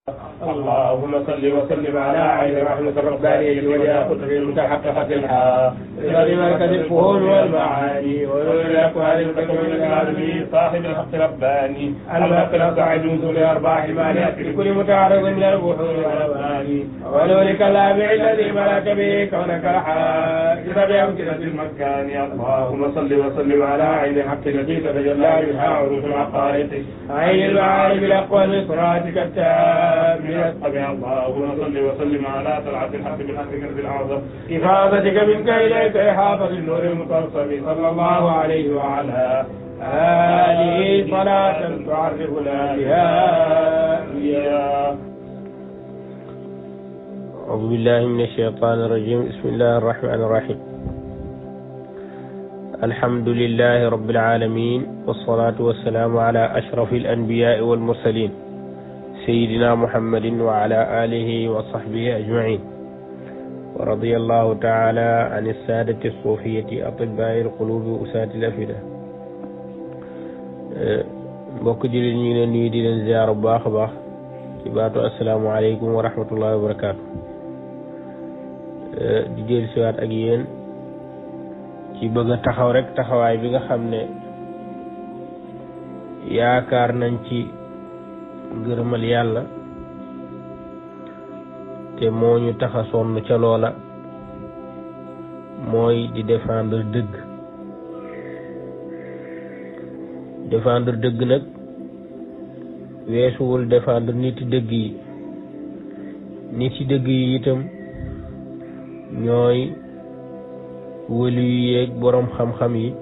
اللهم صل وسلم على عين رحمة الربانية ولياقوت المتحققة الحق مركز الفهوم والمعاني ولأكوان الحكم العالمي صاحب الحق رباني الباقي الأصعد من ذو الأرباح المالية لكل متعرض من البحور والأباني ولولك اللامع الذي ملك به كونك الحاجز بأمكنة المكان. اللهم صل وسلم على عين الحق التي تتجلى منها عروش العقائد عين المعارف الأقوال صراطك التام من أسقبها. اللهم صل وسلم على طلعة الحق بالحق كنز الأعظم إفاضتك منك إليك إحاطة النور المتصل صلى الله عليه وعلى آله صلاة تعرفنا بها إياه. أعوذ بالله من الشيطان الرجيم. بسم الله الرحمن الرحيم. الحمد لله رب العالمين والصلاة والسلام على أشرف الأنبياء والمرسلين سيدنا محمد وعلى آله وصحبه أجمعين. ورضي الله تعالى عن السادة الصوفية أطباء القلوب وأساة الأفئدة. mbokk jullit ñi ngi leen nuyu di leen ziar bu baax a baax ci baatu asalaamaaleykum wa rahmatullahi wa barakaatu. di jël siwaat ak yéen ci bëgg a taxaw rek taxawaay bi nga xam ne yaakaar nañ ci ngërëmal yàlla te moo ñu tax a sonn ca loola mooy di défendre dëgg. défendre dëgg nag weesuwul défendre niti dëgg yi. niti dëgg yi itam ñooy wëlu yu yeeg boroom xam-xam yi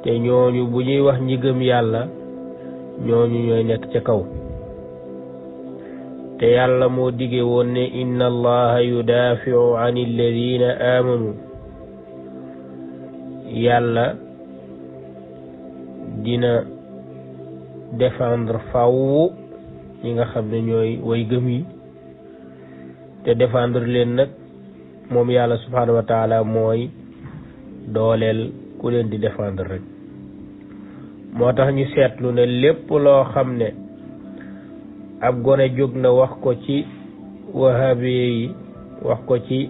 te ñooñu bu ñuy wax ñi gëm yàlla ñooñu ñooy nekk ca kaw. te yàlla moo dige woon ne inna allaha yudaafiu an alladina amanu. yàlla dina défendre faw ñi nga xam ne ñooy way gëm yi te défendre leen nag moom yàlla subhanahu wa taala mooy dooleel ku leen di défendre rek. moo tax ñu seetlu ne lépp loo xam ne ab gone jóg na wax ko ci wahabiye yi wax ko ci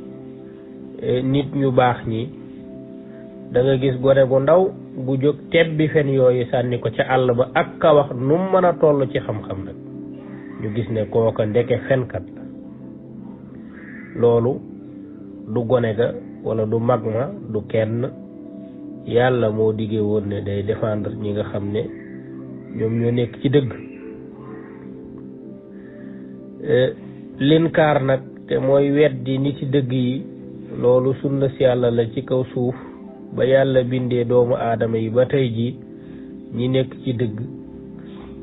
nit ñu baax ñi da nga gis gone gu ndaw bu jóg tebbi fen yooyu sànni ko ca àll ba ak ka wax nu mën a toll ci xam-xam nag ñu gis ne kooka ndeke fenkat la. loolu du gone ga wala du mag ma du kenn, yàlla moo diggee woon ne day défendre ñi nga xam ne ñoom ñoo nekk ci dëgg. linkaar nag te mooy weddi ni ci dëgg yi loolu sunna si yàlla la ci kaw suuf ba yàlla bindee doomu aadama yi ba tey ji ñi nekk ci dëgg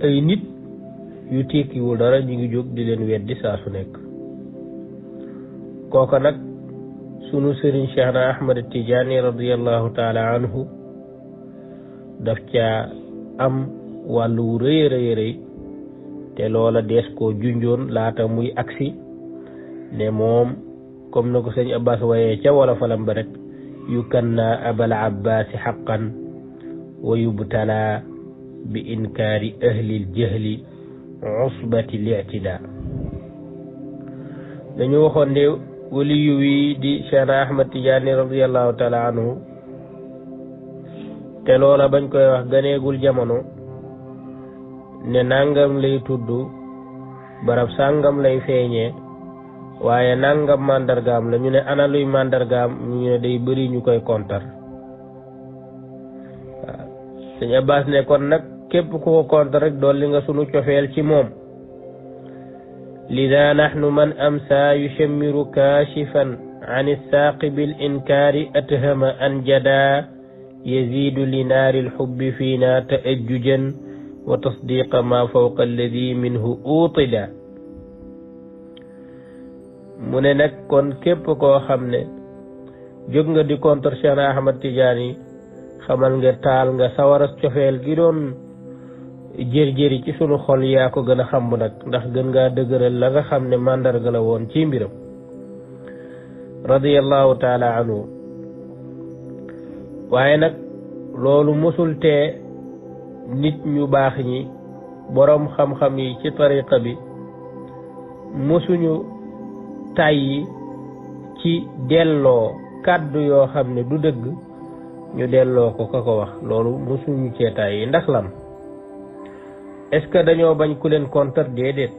ay nit yu tekkiwul dara ñu ngi jóg di leen weddi saa su nekk. kooka nag sunu sëriñ Cheikhna Ahmad Tijaani radiyallahu taala anhu daf caa am wàllu wu rëy rëy te loola dees koo junjoon laata muy aksi ne moom comme na ko sëñ Abbas wayee ca wala falam ba rek yukanna abal abbaasi xaqan wa yubtala bi inkaari ahlil jahli usbati li'tidaa. dañu waxoon ne waliyu wi di Cheikhna Ahmad Tijaani radiyallahu taala anhu te loola bañ koy wax ganeegul jamono ne nangam lay tudd barab sàngam lay feeñee waaye nangam màndargaam la ñu ne ana luy màndargaam ñu ne day bëri ñu koy kontar. waaw sëñ Abbas ne kon nag képp ku ko kontar rek dolli nga sunu cofeel ci moom. lida nahnu man amsa yushammiru kaashifan an issaaqi bil inkaari athama an jada yazidu li naari alxubbi fiina taajjujan wa tasdiqa ma fawqa alladi minhu utida. mu ne nag kon képp koo xam ne jóg nga di contre Cheikhna Ahmad Tijaani xamal nga taal nga sawaras cofeel gi doon jër-jëri ci sunu xol yaa ko gën a xam nag ndax gën ngaa dëgëral la nga xam ne màndarga la woon ci mbiram radiyallahu taala anhu. waaye nag loolu mosul tee nit ñu baax ñi boroom xam-xam yi ci tariqa bi mosuñu tàyyi ci delloo kàddu yoo xam ne du dëgg ñu delloo ko ka ko wax loolu mosuñu cee tàyyi ndax lan est-ce que dañoo bañ ku leen contre déedéet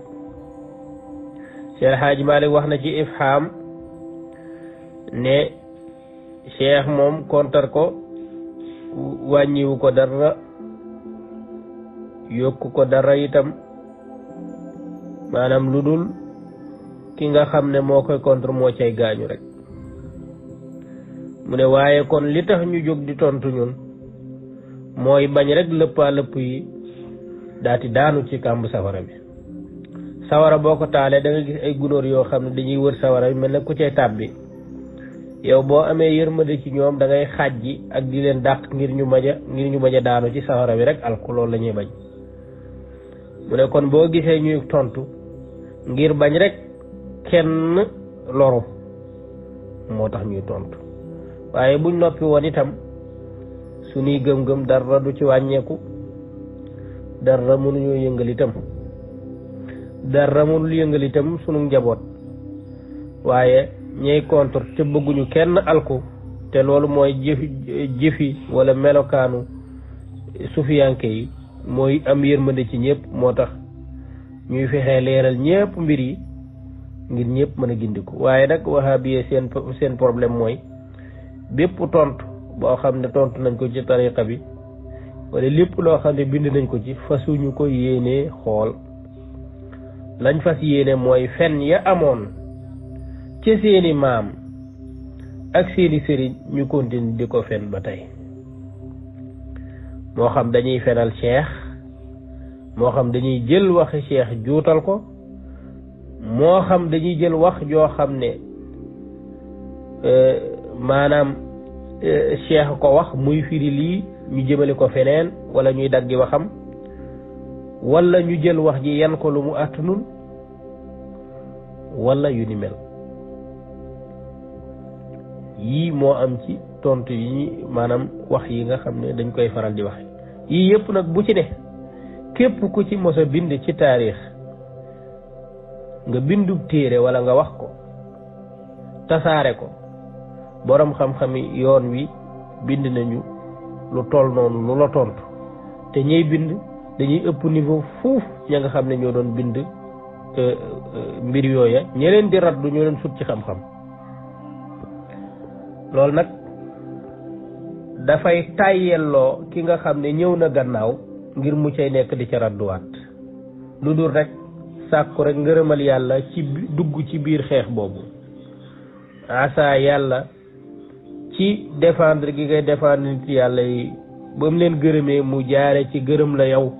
Cheikh Hadji Malick wax na ci ifham ne cheikh moom contre ko wàññiwu ko dara yokku ko dara itam maanaam lu dul ki nga xam ne moo koy contre moo cay gaañu rek mu ne waaye kon li tax ñu jóg di tontu ñun mooy bañ rek lëppaa lëpp yi daati daanu ci kàmb sawara bi sawara boo ko taalee da nga gis ay gunóor yoo xam ne dañuy wër sawara bi mel ne ku cay tàbbi yow boo amee yërmande ci ñoom da ngay xàjji ak di leen dàq ngir ñu bañ a daanu ci sawara bi rek alku loolu la ñuy bañ mu ne kon boo gisee ñuy tontu ngir bañ rek kenn loru moo tax ñuy tontu waaye buñ noppi woon itam suñuy gëm-gëm dara du ci wàññeeku dara mënuñoo yëngal itam dara mënul yëngal itam sunu njaboot waaye ñey contre te bëgguñu kenn alku te loolu mooy jëfi wala melokaanu sufiyanke yi mooy am yërmande ci ñëpp moo tax ñuy fexee leeral ñëpp mbir yi ngir ñëpp mën a gindiku waaye nag wahabiye seen problème mooy bépp tontu boo xam ne tontu nañ ko ci tariqa bi wala lépp loo xam ne bind nañ ko ci fasuñu ko yéenee xool lañ fas yéene mooy fen ya amoon ci seeni maam ak seeni sëriñ ñu continue di ko fen ba tey moo xam dañuy fenal cheikh moo xam dañuy jël waxi cheikh juutal ko moo xam dañuy jël wax joo xam ne maanaam cheikh ko wax muy firi lii ñu jëmale ko feneen wala ñuy daggi waxam wala ñu jël wax ji yan ko lu mu àttanul wala yu ni mel yii moo am ci tontu yi maanaam wax yi nga xam ne dañ koy faral di wax yii yëpp nag bu ci ne képp ku ci mos a bind ci taarix nga bindub téere wala nga wax ko tasaare ko borom xam-xami yoon wi bind nañu lu toll noonu lu la tontu te ñey bind dañuy ëpp niveau fuuf ña nga xam ne ñoo doon bind mbir yooya ñeleen di raddu ñoo leen sut ci xam-xam loolu nag dafay tàyyelloo ki nga xam ne ñëw na gannaaw ngir mu cay nekk di ca radduwaat lu dul rek sàkku rek ngërëmal yàlla ci dugg ci biir xeex boobu asa yàlla ci défendre gi ngay défendre nit yàlla yi ba mu leen gërëmee mu jaare ci gërëm la yow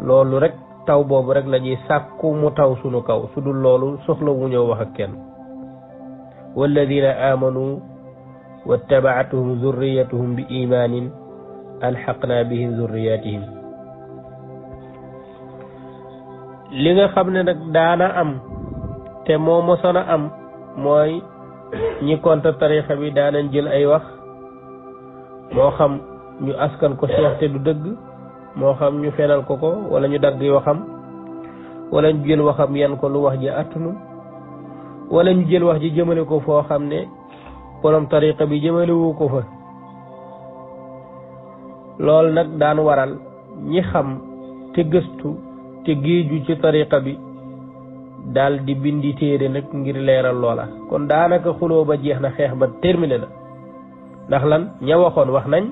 loolu rek taw boobu rek la ñuy sàkku mu taw sunu kaw su dul loolu soxla wu ñëw wax ak kenn walladina amanu wattabaatuhum zurriyatuhum bi imanin alxaqna bihim zurriyatihim li nga xam ne nag daana am te moo mosoon a am mooy ñi contre tarixa bi daanañ jël ay wax moo xam ñu askan ko cheikh te du dëgg moo xam ñu fenal ko ko wala ñu dagg waxam wala ñu jël waxam yan ko lu wax ji attunu wala ñu jël wax ji jëmale ko foo xam ne borom tariqa bi jëmalewu ko fa loolu nag daan waral ñi xam te gëstu te géeju ci tariqa bi daal di bindi téere nag ngir leeral loola kon daanaka xuloo ba jeex na xeex ba terminé na ndax lan ña waxoon wax nañ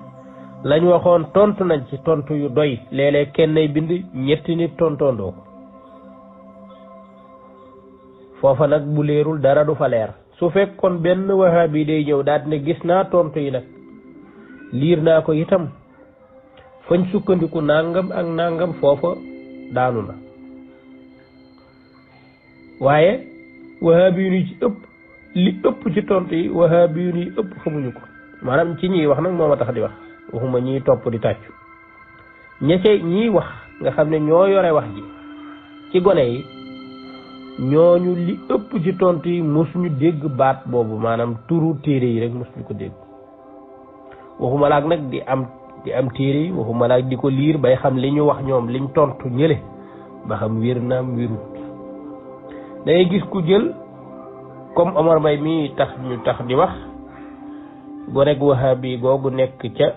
lañ waxoon tontu nañ ci tontu yu doy léeg-léeg kenn nay bind ñetti nit tontoondoo ko foofa nag bu leerul dara du fa leer su fekkoon benn wahabi day ñëw daal ne gis naa tontu yi nag liir naa ko itam fañ sukkandiku nangam ak nangam foofa daanu na waaye wahabi yu ci ëpp li ëpp ci tontu yi wahabi yu ëpp xamuñu ko maanaam ci ñiy wax nag moo ma tax di wax waxuma ñiy topp di tàccu ñiy wax nga xam ne ñoo yore wax ji ci gone yi ñooñu li ëpp ci tontu yi mosuñu dégg baat boobu maanaam turu téere yi rek mosuñu ko dégg waxuma laak nag di am téere yi waxuma laak di ko liir bay xam li ñu wax ñoom liñ tontu ñële ba xam wér naam wérut day gis ku jël comme Omar Mbaye mi tax ñu tax di wax gonek wahabi googu nekk ca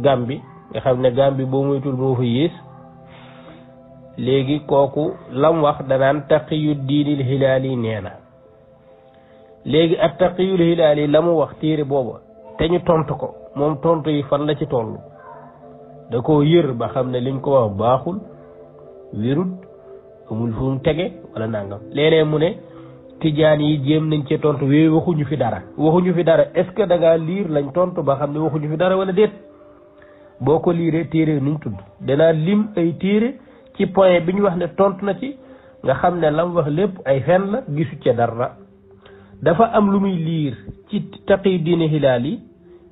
Gambie nga xam ne Gambie boo muytul moo fa yées léegi kooku lam wax danaan taqiyu diinil hilaali nee na léegi ak taqiyul hilaali la mu wax téere booba te ñu tontu ko moom tontu yi fan la ci toll da koo yër ba xam ne liñ ko wax baaxul wérut amul fu mu tege wala nangam léeg-léeg mu ne tijaan yi jéem nañ ci tontu wéy waxuñu fi dara est-ce que da ngaa liir lañ tontu ba xam ne waxuñu fi dara wala déet boo ko liiree téere nuñ tudd danaa lim ay téere ci point bi ñu wax ne tontu na ci nga xam ne lam wax lépp ay fen la gisu ca dara dafa am lu muy liir ci taqi diine hilaal yi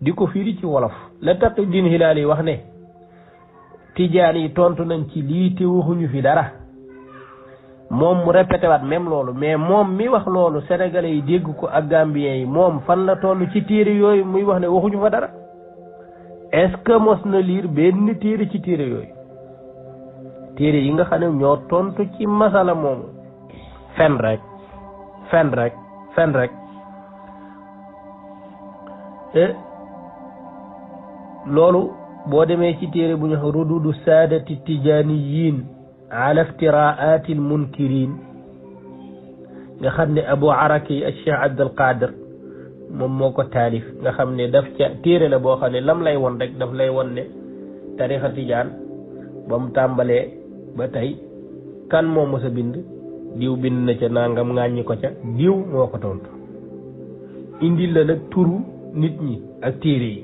di ko firi ci wolof la taqi diine hilaal yi wax ne tijaan yi tontu nañ ci lii te waxuñu fi dara moom mu répété waat même loolu mais moom mi wax loolu sénégalais yi dégg ko ak gambien yi moom fan la toll ci téere yooyu muy wax ne waxuñu fa dara est-ce que mos na liir benn téere ci téere yooyu téere yi nga xam ne ñoo tontu ci masala moomu fen rek loolu boo demee ci téere bu ñu wax rududu saadati tijaaniyin ala iftiraati almunkirin nga xam ne Abu Araki ak Cheikh Abdul Qadir moom moo ko taalif nga xam ne daf ca téere la boo xam ne lam lay won rek daf lay won ne tarixa tijaan ba mu tàmbalee ba tey kan moo mës a bind diw bind na ca nangam ŋàññi ko ca diw moo ko tontu indil la nag turu nit ñi ak téere yi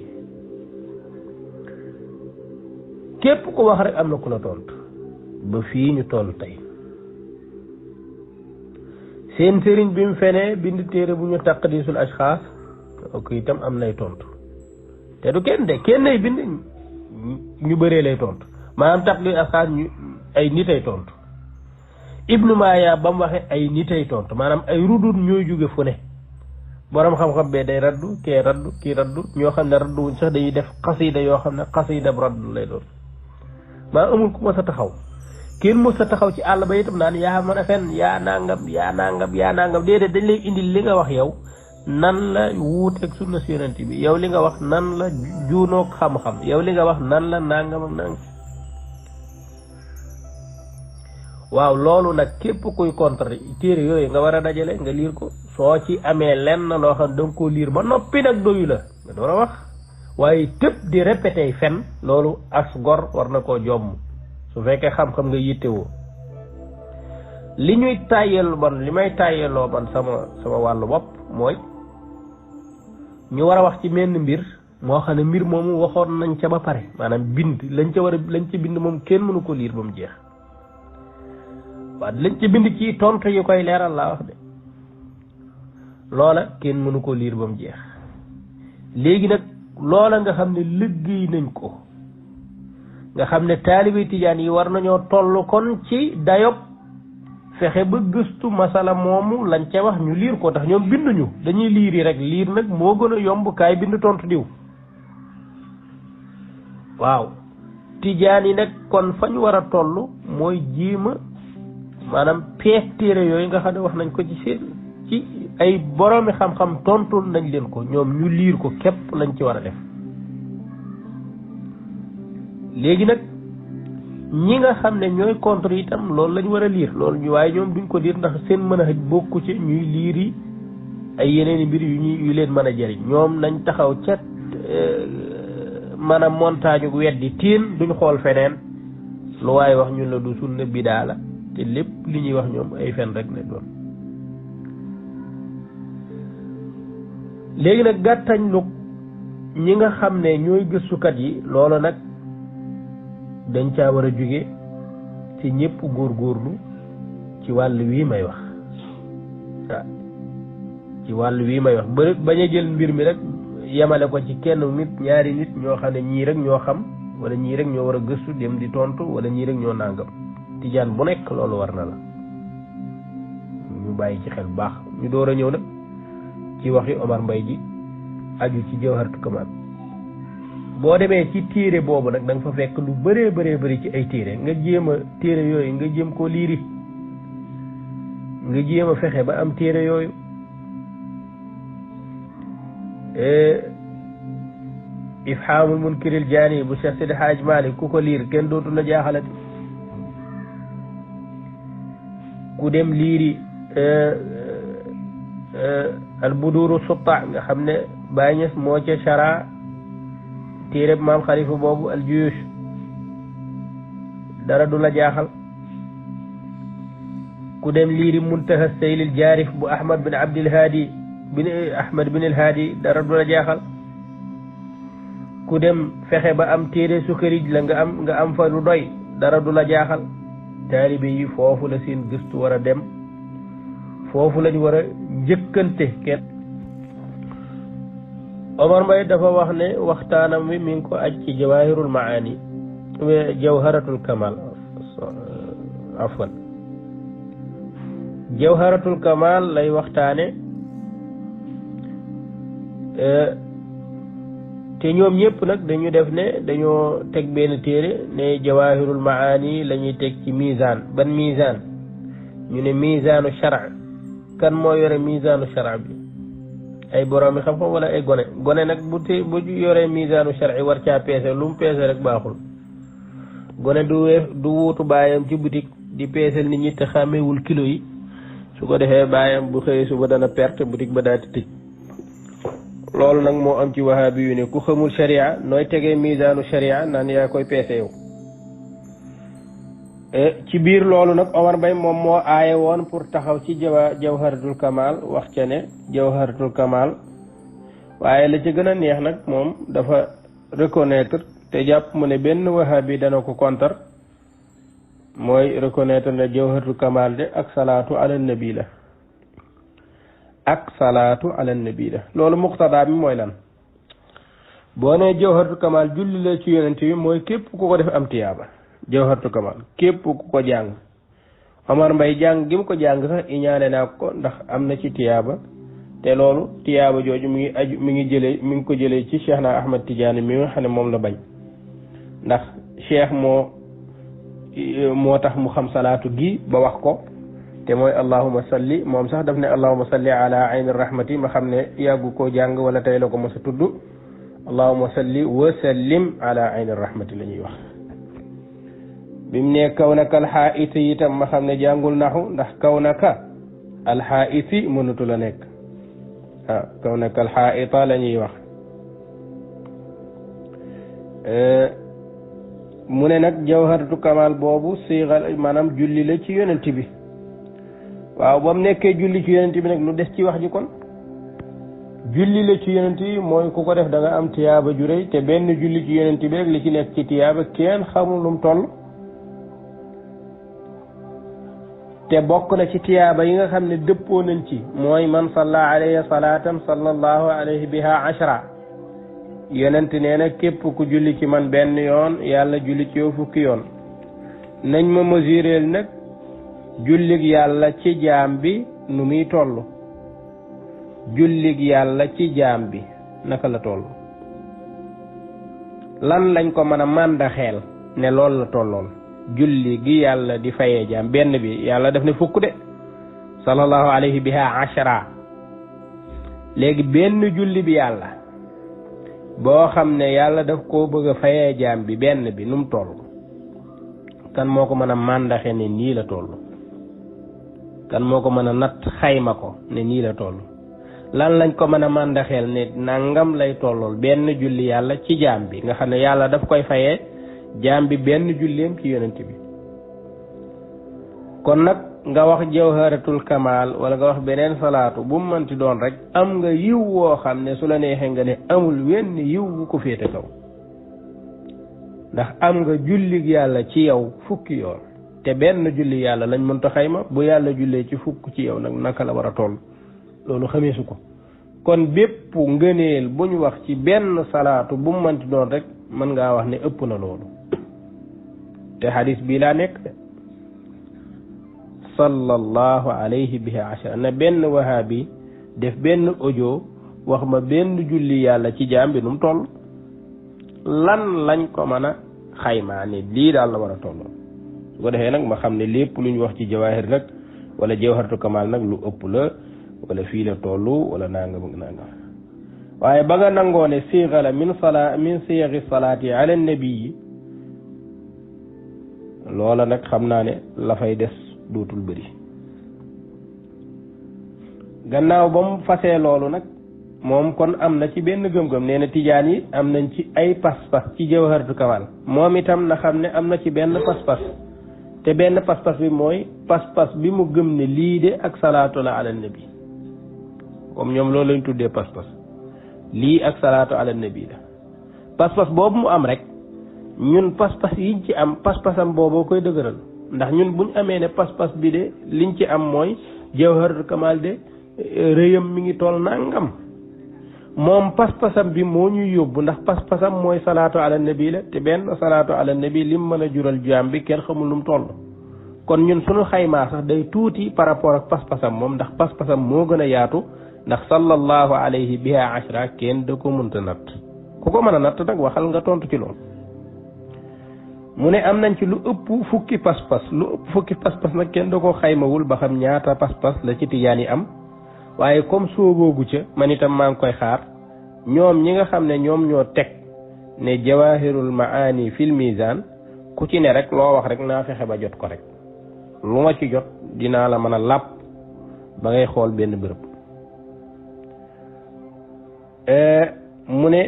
képp ku wax rek am na ku la tontu ba fii ñu toll tey seen sëriñ bi mu fenee bind téere bu ñu taqdisul ashxaas kooku itam am nay tontu te du kenn de kenn ay bind ñu bëree lay tontu maanaam taqdisul ashxaas ñu ay nit ay tontu ibnu Maaya ba mu waxee ay nit ay tontu maanaam ay rudut ñooy jóge fu ne borom xam-xam bee day raddu kee raddu kii raddu ñoo xam ne raddu wuñ sax dañuy def xasida yoo xam ne xasida bu raddu lay doon maa amul ku mos a taxaw kenn mos a taxaw ci àll ba itam naan yaa mën a fen yaa nangam déedéet dañ lay indil li nga wax yow nan la wuuteeg sunna si yonent bi yow li nga wax nan la juunoog xam-xam yow li nga wax nan la nangam waaw loolu nag képp kuy contre téere yooyu nga war a dajale nga liir ko soo ci amee lenn loo xam danga koo liir ba noppi nag doyu la nga door a wax waaye tëb di répété fen loolu as gor war na koo jomm su fekkee xam-xam nga yittewoo li ñuy tàyyel bon li may tàyyeloo bon sama wàllu bopp mooy ñu war a wax ci menn mbir moo xam ne mbir moomu waxoon nañ ca ba pare maanaam bind lañ ca bind moom kenn mënu ko liir ba mu jeex waaw lañ ca bind ci tontu yi koy leeral laa wax de loola kenn mënu ko liir ba mu jeex léegi nag loola nga xam ne liggéey nañ ko nga xam ne taalibe tijaan yi war nañoo toll kon ci dayob fexe ba gëstu masala moomu lañ ca wax ñu liir ko ndax ñoom binduñu dañuy liir yi rek liir nag moo gën a yomb kaay bind tontu diw waaw tijaan yi nag kon fañ war a toll mooy jéema maanaam peeg téere yooyu nga xam ne wax nañ ko ci seen ci ay boroomi xam-xam tontul nañ leen ko ñoom ñu liir ko képp lañ ci war a def léegi nag ñi nga xam ne ñooy contre itam loolu lañ war a liir loolu ñu waaye ñoom duñ ko liir ndax seen mën a xëj bokku ci ñuy liir yi ay yeneen i mbir yu leen mën a jëriñ ñoom nañ taxaw ca maanaam montagne gu weddi tiin duñ xool feneen lu waaye wax ñun la du sunna bidaa la te lépp li ñuy wax ñoom ay fen rek ne doon léegi nag gàttañ lu ñi nga xam ne ñooy gëstukat yi loolu nag dañ caa war a jóge ci ñëpp góorgóorlu ci wàll wii may wax waaw ci wàll wii may wax bañ a jël mbir mi rek yemale ko ci kenn nit ñaari nit ñoo xam ne ñii rek ñoo xam wala ñii rek ñoo war a gëstu dem di tontu wala ñii rek ñoo nàngam tijaan bu nekk loolu war na la ñu bàyyi ci xel bu baax ñu door a ñëw nag ci waxi Omar Mbaye ji aju ci Jawharatul Kamal boo demee ci téere boobu nag da nga fa fekk lu bëree bëri ci ay téere nga jéem a téere yooyu nga jéem koo liiri nga jéem a fexe ba am téere yooyu ifhaamul munkiril jaani bu Cheikh Sidi Haaj Malik ku ko liir kenn dootu la jaaxalati ku dem liiri al buduru sutta nga xam ne Baay Ñas moo ca chara téereb maam Xalifa boobu al juyush dara du la jaaxal ku dem liiri muntaha saylil jaarif bu Ahmad bin Abdil Haadi Ahmad bin al Haadi dara du la jaaxal ku dem fexe ba am téere Sukkarij la nga am fa lu doy dara du la jaaxal taalibe yi foofu la seen gëstu war a dem foofu lañ war a njëkkante kenn Omar Mbaye dafa wax ne waxtaanam wi mi ngi ko aj ci jawahirul maani jawharatul kamal afwan jawharatul kamal lay waxtaane te ñoom ñëpp nag dañu def ne dañoo teg benn téere ne jawahirul maani la ñuy teg ci misaan ban misaan ñu ne misaanu shara kan moo yore misaanu shara bi ay boroomi xam-xam wala ay gone nag bu yoree misaanu shara war caa peese lu mu peese rek baaxul gone du wuutu baayam ci boutique di peesel nit ñi te xàmmewul kilo yi su ko defee baayam bu xëyee suba dana perte boutique ba daal di tëj loolu nag moo am ci wahabi yu ne ku xamul sharia nooy tegee misaanu sharia naan yaa koy peese yow ci biir loolu nag Omar Mbaye moom moo aaye woon pour taxaw ci jawharatul kamal wax ca ne jawharatul kamal waaye la ci gën a neex nag moom dafa reconnaître te jàpp mu ne benn wahabi dana ko contre mooy reconnaître ne jawharatul kamal de ak salaatu ala nabi la ak salaatu ala nabi la loolu muqtada bi mooy lan boo nee jawharatul kamal julli la ci yonent bi mooy képp ku ko def am tiyaaba jawharatul kamal képp ku ko jàng Omar Mbaye jàng gi mu ko jàng sax iñaane naa ko ndax am na ci tiyaaba te loolu tiyaaba jooju mi ngi ko jëlee ci Cheikh na Ahmad Tidiane mi nga xam ne moom la bañ ndax Cheikh moo tax mu xam salaatu gi ba wax ko te mooy allahumma salli moom sax daf ne allahumma salli ala ayni rahmati ma xam ne yàggu koo jàng wala tey la ko mos a tudd allahumma salli wa sallim ala ayni rahmati la ñuy wax bimu ne kawnaka alxaa'iti itam ma xam ne jàngul naxu ndax kawnaka alxaa'iti mënutu la nekk waaw kawnaka alxaa'ita la ñuy wax mu ne nag jawharatu kamal boobu siigal maanaam julli la ci yonent bi waaw ba mu nekkee julli ci yonent bi nag lu des ci wax ji kon julli la ci yonent bi mooy ku ko def da nga am tiyaaba ju rëy te benn julli ci yonent bi rek li ci nekk ci tiyaaba kenn xamul lu mu toll te bokk na ci tiyaaba yi nga xam ne dëppoo nañ ci mooy man salla alayhi salatan sallallahu alayhi biha ashra yonent nee na képp ku julli ci man benn yoon yàlla julli ci yow fukki yoon nañ ma mesureel nag jullig yàlla ci jaam bi nu muy toll jullig yàlla ci jaam bi naka la toll lan lañ ko mën a màndaxeel ne loolu la tollool julli gi yàlla di fayee jaam benn bi yàlla def ne fukk de sallallahu alayhi biha ashra léegi benn julli bi yàlla boo xam ne yàlla daf koo bëgg a fayee jaam bi benn bi nu mu toll kan moo ko mën a màndaxe ne nii la toll kan moo ko mën a natt xayma ko ne nii la toll lan lañ ko mën a màndaxeel ne nangam lay tollool benn julli yàlla ci jaam bi nga xam ne yàlla daf koy fayee jaam bi benn julleem ci yonent bi kon nag nga wax jawharatul kamal wala nga wax beneen salaatu bu mu mënti doon rek am nga yiw woo xam ne su la neexee nga ne amul wenn yiw bu ko féete kaw ndax am nga jullig yàlla ci yow fukki yoon te benn julli yàlla lañ mënta xayma bu yàlla jullee ci fukk ci yow nag naka la war a toll loolu xameesu ko kon bépp ngëneel bu ñu wax ci benn salaatu bu mu mënti doon rek mën ngaa wax ne ëpp na loolu te hadis bii laa nekk de sallallahu alayhi biha ashara na benn wahabi def benn audio wax ma benn julli yàlla ci jaam bi nu mu toll lan lañ ko mën a xaymaa ne lii daal la war a toll su ko defee nag ma xam ne lépp lu ñu wax ci jawaahir nag wala jawharatul kamal nag lu ëpp la wala fii la tollu wala nangam ak nangam waaye ba nga nangoo ne siixa la min siixi salaati ala nabii loola nag xam naa ne la fay des dootul bëri gannaaw ba mu fasee loolu nag moom kon am na ci benn gëm-gëm nee na tijaan yi am nañ ci ay pas-pas ci jawharatul kamal moom itam na xam ne am na ci benn pas-pas te benn pas-pas bi mooy pas-pas bi mu gëm ne lii de ak salaatu la ala nabi comme ñoom loolu lañ tuddee pas-pas lii ak salaatu ala nabi la pas-pas boobu mu am rek ñun pas-pas yiñ ci am pas-pasam booboo koy dëgëral ndax ñun buñ amee ne pas-pas bi de liñ ci am mooy jawharatul kamal de rëyam mi ngi toll nangam moom pas-pasam bi moo ñuy yóbbu ndax pas-pasam mooy salaatu ala nabi la te benn salaatu ala nabi lim mën a jural jaam bi kenn xamul lu mu toll kon ñun suñu xaymaa sax day tuuti par rapport ak pas-pasam moom ndax pas-pasam moo gën a yaatu ndax sallallahu alayhi biha ashra kenn da ko mënta natt ku ko mën a natt nag waxal nga tontu ci loolu mu ne am nañ ci lu ëpp fukki pas-pas nag kenn da ko xaymawul ba xam ñaata pas-pas la ci tijaan yi am waaye comme sooboogu ca man itam maa ngi koy xaar ñoom ñi nga xam ne ñoom ñoo teg ne jawahirul maani fil mizan ku ci ne rek loo wax rek naa fexe ba jot ko rek lu ma ci jot dinaa la mën a làpp ba ngay xool benn bërëb mu ne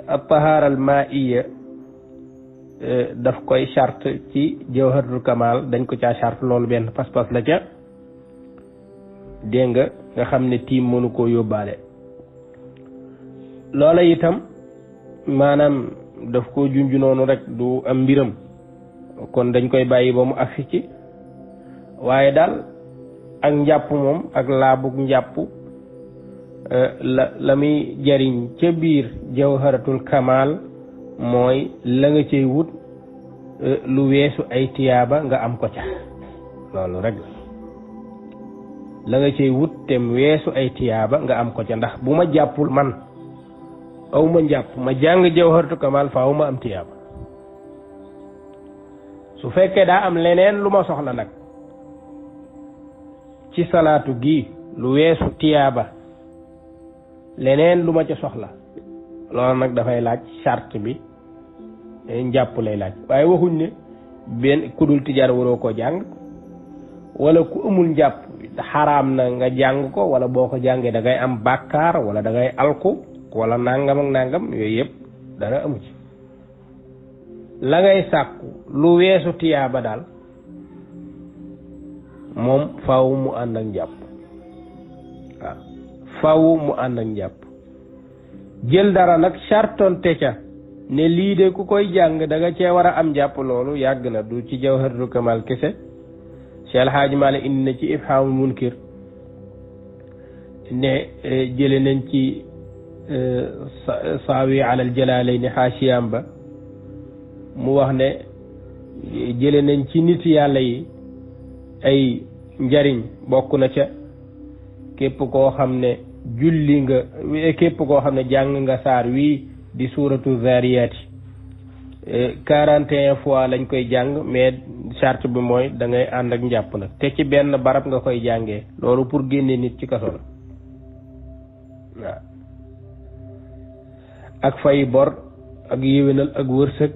at-tahara al-ma'iyya daf koy charte ci jawharatul kamal dañ ko caa charte loolu benn pas-pas la ca dégg nga xam ne tiim mënu koo yóbbaale loola itam maanaam daf ko junj noonu rek du am mbiram kon dañ koy bàyyi ba mu agsi ci waaye daal ak njàpp moom ak laabug njàpp la muy jariñ ca biir jawharatul kamal mooy la nga cay wut lu weesu ay tiyaaba nga am ko ca loolu rek la nga cay wut tem weesu ay tiyaaba nga am ko ca ndax bu ma jàppul man aw ma njàpp ma jàng jawharatul kamal faaw ma am tiyaaba su fekkee daa am leneen lu ma soxla nag ci salaatu gi lu weesu tiyaaba leneen lu ma ca soxla loolu nag dafay laaj charte bi njàpp lay laaj waaye waxuñ ne benn kudul tijaar waroo ko jàng wala ku amul njàpp xaraam na nga jàng ko wala boo ko jàngee da ngay am bàkkaar wala da ngay alku wala nangam ak nangam yooyu yëpp dara amu ci la ngay sàkku lu weesu tiyaaba daal moom faaw mu ànd ak njàpp waaw faaw mu ànd ak njàpp jël dara nag chartonte ca ne lii de ku koy jàng da nga cee war a am njàpp loolu yàgg na du ci jawharatul kamal kese Cheikh El Hadj Malick indi na ci Ifhamul Munkir ne jële nañ ci saawi alal jalaalayni xaasiyam ba mu wax ne jële nañ ci nit yàlla yi ay njariñ bokk na ca képp koo xam ne julli nga képp koo xam ne jàng nga saar wii di suuratu Zaariyaati 41 fois lañ koy jàng mais charte bi mooy da ngay ànd ak njàpp nag te ci benn barab nga koy jàngee loolu pour génne nit ci kaso la waaw ak fay bor ak yéwénal ak wërsëg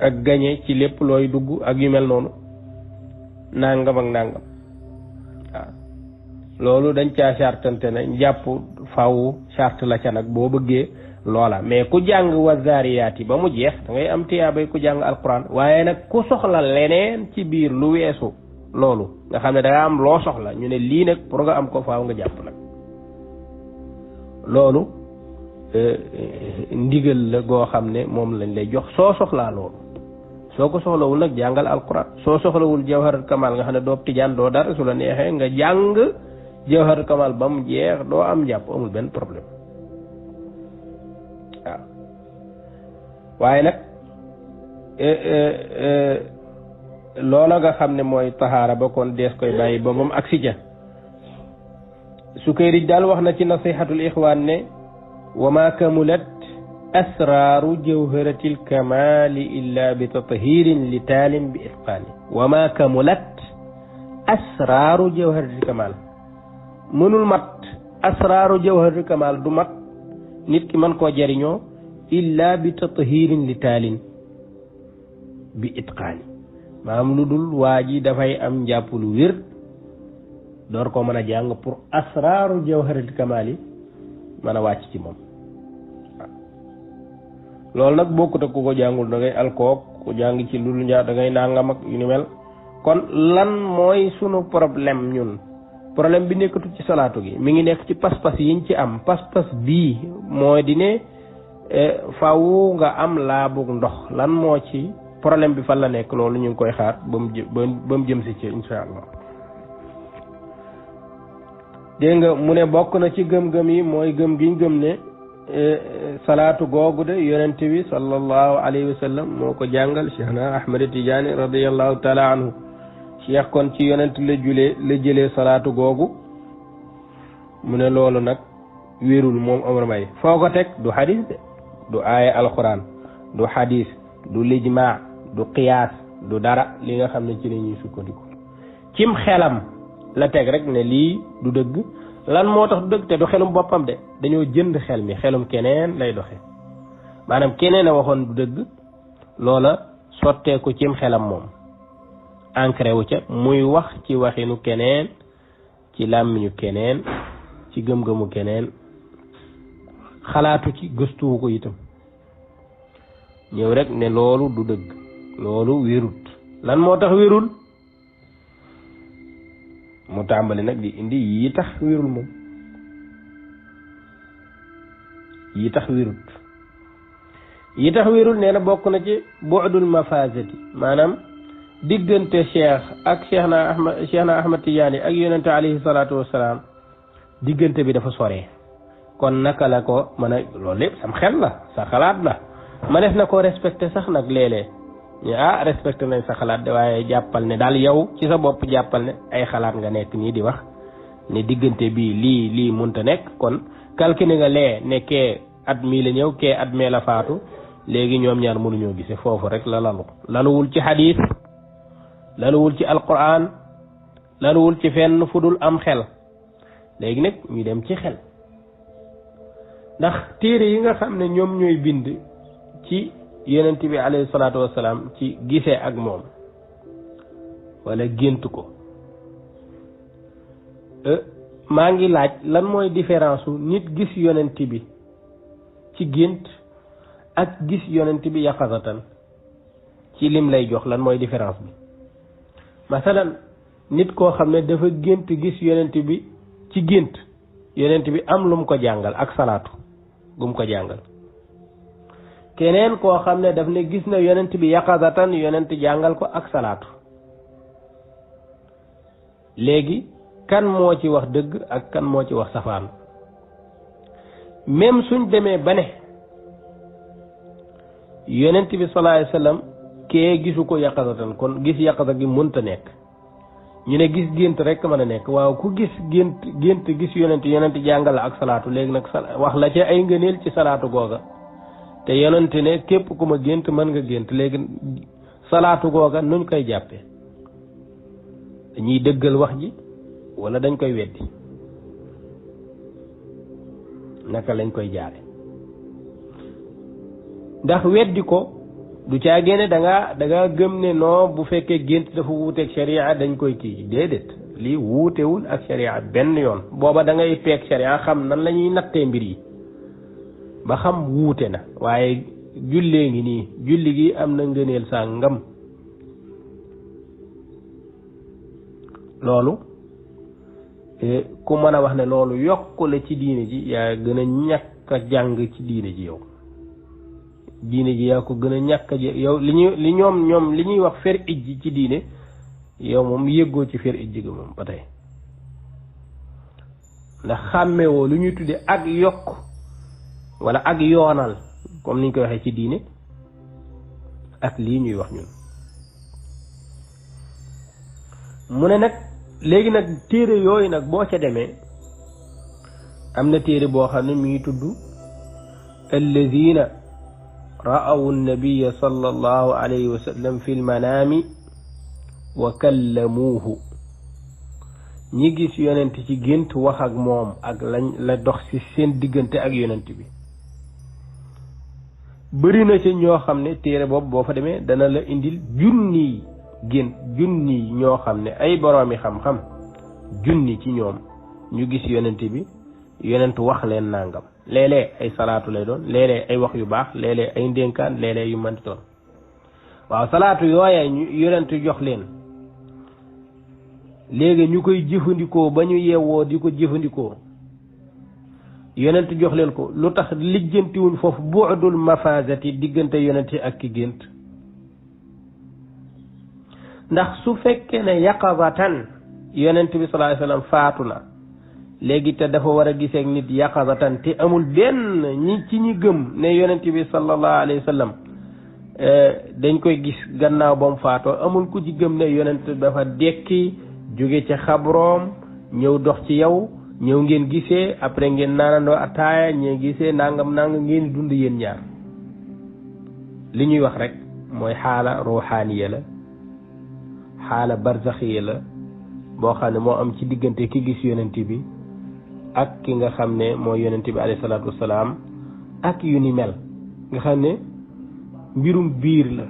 ak gañe ci lépp looy dugg ak yu mel noonu nangam ak nangam waaw loolu dañ caa chartante ne njàpp faw charte la ca nag boo bëggee loola mais ku jàng wa zaariyaat yi ba mu jeex da ngay am tiyaabay ku jàng alquran waaye nag ku soxla leneen ci biir lu weesu loolu nga xam ne da nga am loo soxla ñu ne lii nag pour nga am ko faaw nga jàpp nag loolu ndigal la goo xam ne moom lañ lay jox soo soxlaa loolu soo ko soxlawul nag jàngal alquran soo soxlawul jawharatul kamal nga xam ne doo tijaan doo dara su la neexee nga jàng jawharatul kamal ba mu jeex doo am jàpp amul benn problème waaw waaye nag loola nga xam ne mooy tahaara ba kon dees koy bàyyi ba moom agsi ja Sukayrij daal wax na ci nasihatul ixwaan ne wa ma kamulat asraaru jawharatil kamali illa bi tathirin li taalim bi itqaani wa ma kamulat asraaru jawharatul kamal mënul mat asraaru jawharatul kamal du mat nit ki mën koo jariñoo illa bi tathirin li taalin bi itqaani maanaam lu dul waa ji dafay am njàpp lu wér door koo mën a jàng pour asraaru jawharatul kamal yi mën a wàcc ci moom loolu nag bokkut ak ku ko jàngul da ngay alkook ku jàng ci lu dul da ngay nangam ak yu ni mel kon lan mooy sunu problème ñun problème bi nekkatu ci salaatu gi mi ngi nekk ci pas-pas yiñ ci am pas-pas bii mooy di ne faaw nga am laabug ndox lan moo ci problème bi fan la nekk loolu ñu ngi koy xaar ba mu jëm si ci insha allah dégg nga mu ne bokk na ci gëm-gëm yi mooy gëm giñ gëm ne salaatu googu de yonent bi sallallahu alayhi wa sallam moo ko jàngal Cheikhna Ahmad Tidiane radiyallahu taala anhu cheikh kon ci yonent la jëlee salaatu googu mu ne loolu nag wérul moom Omar Mbaye foo ko teg du xadis de du aaya alquran du xadis du lijmaa du qiyaas du dara li nga xam ne ci la ñuy sukkandiku cim xelam la teg rek ne lii du dëgg lan moo tax du dëgg te du xelum boppam de dañoo jënd xel mi xelum keneen lay doxe maanaam keneen a waxoon du dëgg loola sottee ko cim xelam moom ancré wu ca muy wax ci waxinu keneen ci làmmiñu keneen ci gëm-gëmu keneen xalaatu ci gëstuwu ko itam ñëw rek ne loolu du dëgg loolu wérut lan moo tax wérul mu tàmbali nag di indi yi tax wérul moom yi tax wérul nee na bokk na ci bu'dul mafazati maanaam diggante Cheikhna Ahmad Tidiane ak yonente alayhi salaatu wassalaam diggante bi dafa soree kon naka la ko mën a loolu lépp sam xel la sa xalaat la mënees na ko respecté sax nag léeg-léeg ñu respecté nañ sa xalaat de waaye jàppal ne daal yow ci sa bopp jàppal ne ay xalaat nga nekk nii di wax ne diggante bi lii munta nekk kon calculé nga ne kee at mii la ñëw kee at mee la faatu léegi ñoom ñaar mënuñoo gise foofu rek la laluwul ci xadiis laluwul ci alquran laluwul ci fenn fudul am xel léegi nag ñu dem ci xel ndax téere yi nga xam ne ñoom ñooy bind ci yonent bi alayhi salaatu wassalaam ci gisee ak moom wala gént ko maa ngi laaj lan mooy différence u nit gis yonent bi ci gént ak gis yonent bi yaqazatan ci lim lay jox lan mooy différence bi masalan nit koo xam ne dafa gént gis yonent bi ci gént yonent bi am lu mu ko jàngal ak salaatu bu mu ko jàngal keneen koo xam ne daf ne gis na yonent bi yaqazatan yonent jàngal ko ak salaatu léegi kan moo ci wax dëgg ak kan moo ci wax safaan même suñ demee ba ne yonent bi sallallahu alayhi wasallam kee gisu ko yaqazatan kon gis yaqaza gi mënta nekk ñu ne gis gént rek mën a nekk waaw ku gis gént gis yonent jàngal ak salaatu léegi nag wax la ca ay ngëneel ci salaatu googa te yonent ne képp ku ma gént mën nga gént léegi salaatu googa nuñ koy jàppe dañuy dëggal wax ji wala dañ koy weddi naka lañ koy jaare ndax weddi ko du caa génne da nga gëm ne non bu fekkee gént dafa wuuteeg sharia dañ koy kii déedéet lii wuutewul ak sharia benn yoon booba da ngay peeg sharia xam nan la ñuy nattee mbir yi ba xam wuute na waaye jullee ngi nii julli gi am na ngëneel saa ngam loolu ku mën a wax ne loolu yokku la ci diine ji yaa gën a ñàkk a jàng ci diine ji yow diine ji yaa ko gën a ñàkk a yow li ñuy wax fer ijji ci diine yow moom yëggoo ci fer ijji ga moom ba tey ndax xàmmewoo lu ñuy tudde ak yokk wala ak yoonal comme niñ koy waxee ci diine ak lii ñuy wax ñun mu ne nag léegi nag téere yooyu nag boo ca demee am na téere boo xam ne mi ngi tudd alladina ra'aw an-nabiyya sallallahu alayhi wa sallam fi al-manami wa kallamuhu ñi gis yonent ci gént wax ak moom ak lañ la dox ci seen diggante ak yonent bi bëri na ci ñoo xam ne téere boobu boo fa demee dana la indil junni gént junni ñoo xam ne ay boroomi xam-xam junni ci ñoom ñu gis yonent bi yonent wax leen nangam léeg-léeg ay salaatu lay doon léeg-léeg ay wax yu baax léeg-léeg ay ndénkaan léeg-léeg yu manti doon waaw salaatu yooya ñu yonent jox leen léegi ñu koy jëfandikoo ba ñu yeewoo di ko jëfandikoo yonent jox leen ko lu tax lijjantiwuñ foofu bu'dul mafazati diggante yonent ak ki gént ndax su fekkee ne yaqazatan yonent bi sallallahu alayhi wasallam faatu na léegi te dafa war a gisee ak nit yaqazatan te amul benn ñi ci ñi gëm ne yonent bi sallallahu alayhi wasallam dañ koy gis gannaaw ba mu faatoo amul ku ci gëm ne yonent dafa dekki jóge ci xabroom ñëw dox ci yow ñëw ngeen gisee après ngeen naanandoo ataaya ñee gisee nangam ngeen dund yéen ñaar li ñuy wax rek mooy xaala ruuxaaniya la xaala barzaxiya la boo xam ne moo am ci diggante ki gis yonent bi ak ki nga xam ne mooy yonent bi alayhi salaatu wasalaam ak yu ni mel nga xam ne mbirum biir la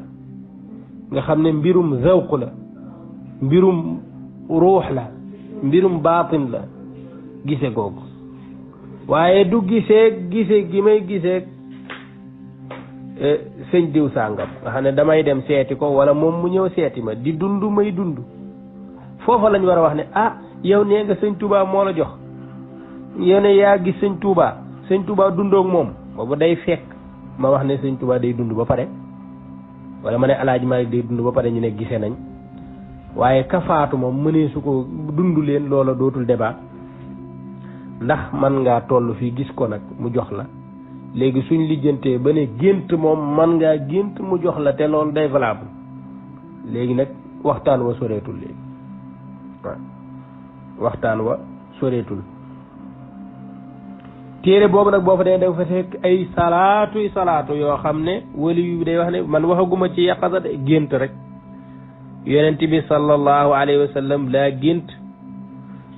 nga xam ne mbirum zawq la mbirum ruux la mbirum baatin la gise googu waaye du gise gi may gisee sëñ diw sàngam nga xam ne damay dem seeti ko wala moom mu ñëw seeti ma di dund may dund foofa lañ war a wax ne ah yow nee nga sëñ Touba moo la jox yow ne yaa gis sëñ Touba dundoog moom boobu day fekk ma wax ne sëñ Touba day dund ba pare wala ma ne Alaaji Maalik day dund ba pare ñu ne gise nañ waaye kafaatu moom mënee su ko dund leen loola dootul débat ndax man ngaa toll fii gis ko nag mu jox la léegi suñ lijjantee ba ne gént moom man ngaa gént mu jox la te loolu day valable léegi nag waxtaan wa soreetul léegi waaw waxtaan wa soreetul téere boobu nag boo fa dee dafa fekk ay salaatu yoo xam ne wali yu day wax ne man waxaguma ci yaqasa de gént rek yonent bi sallallahu alayhi wa sallam laa gént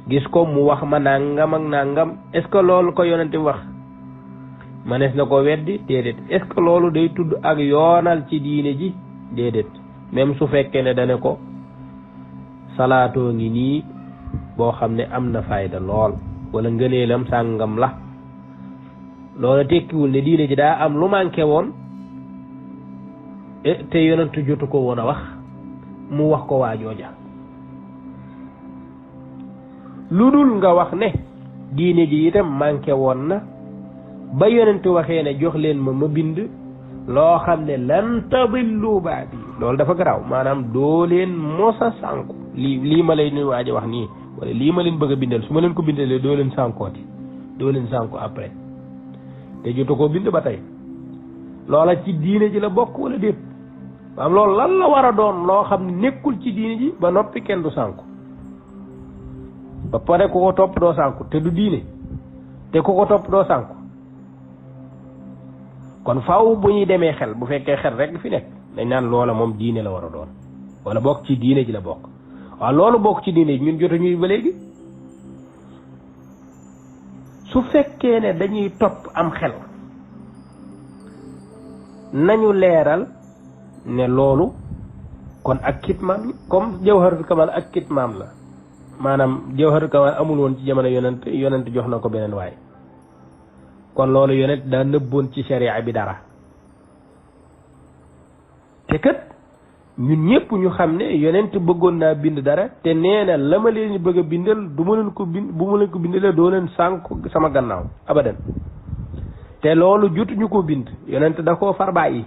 gis ko mu wax ma nangam ak nangam est-ce que loolu ko yonent bi wax manees na ko weddi déedéet est-ce que loolu day tudd ak yoonal ci diine ji déedéet même su fekkee ne dane ko salaatoo ngi nii boo xam ne am na fayda lool wala ngëneelam sàngam la loolu tekkiwul ne diine ji daa am lu manqué woon te yonent jotu ko woon a wax mu wax ko waajooja lu dul nga wax ne diine ji itam manqué woon na ba yonent waxee ne jox leen ma bind loo xam ne lan tadillu baadi loolu dafa garaaw maanaam doo leen mosa sànku lii ma lay nuy waaja wax nii wala lii ma leen bëgg a bindal su ma leen ko bindalee doo leen sànkooti doo leen sànku après te jotu koo bind ba tey loola ci diine ji la bokk wala déet maanaam loolu lan la war a doon loo xam ne nekkul ci diine ji ba noppi kenn du sànku ba pare ku ko topp doo sànku te du diine te ku ko topp doo sànku kon faaw bu ñuy demee xel bu fekkee xel rek fi nekk dañ naan loola moom diine la war a doon wala bokk ci diine ji la bokk waaw loolu bokk ci diine ji ñun jotuñuy ba léegi su fekkee ne dañuy topp am xel nañu leeral ne loolu kon ak kitmaam comme jawharatul kamal ak kitmaam la maanaam jawharatul kamal amul woon ci jamono yonent jox na ko beneen waay kon loolu yonent daa nëbboon ci sharia bi dara te kat ñun ñëpp ñu xam ne yonent bëggoon naa bind dara te nee na la ma leen bëgg a bindal du ma leen ko bind bu ma leen ko bindalee doo leen sànku sama gannaaw abadan te loolu jotuñu ko bind yonent da koo far bàyyi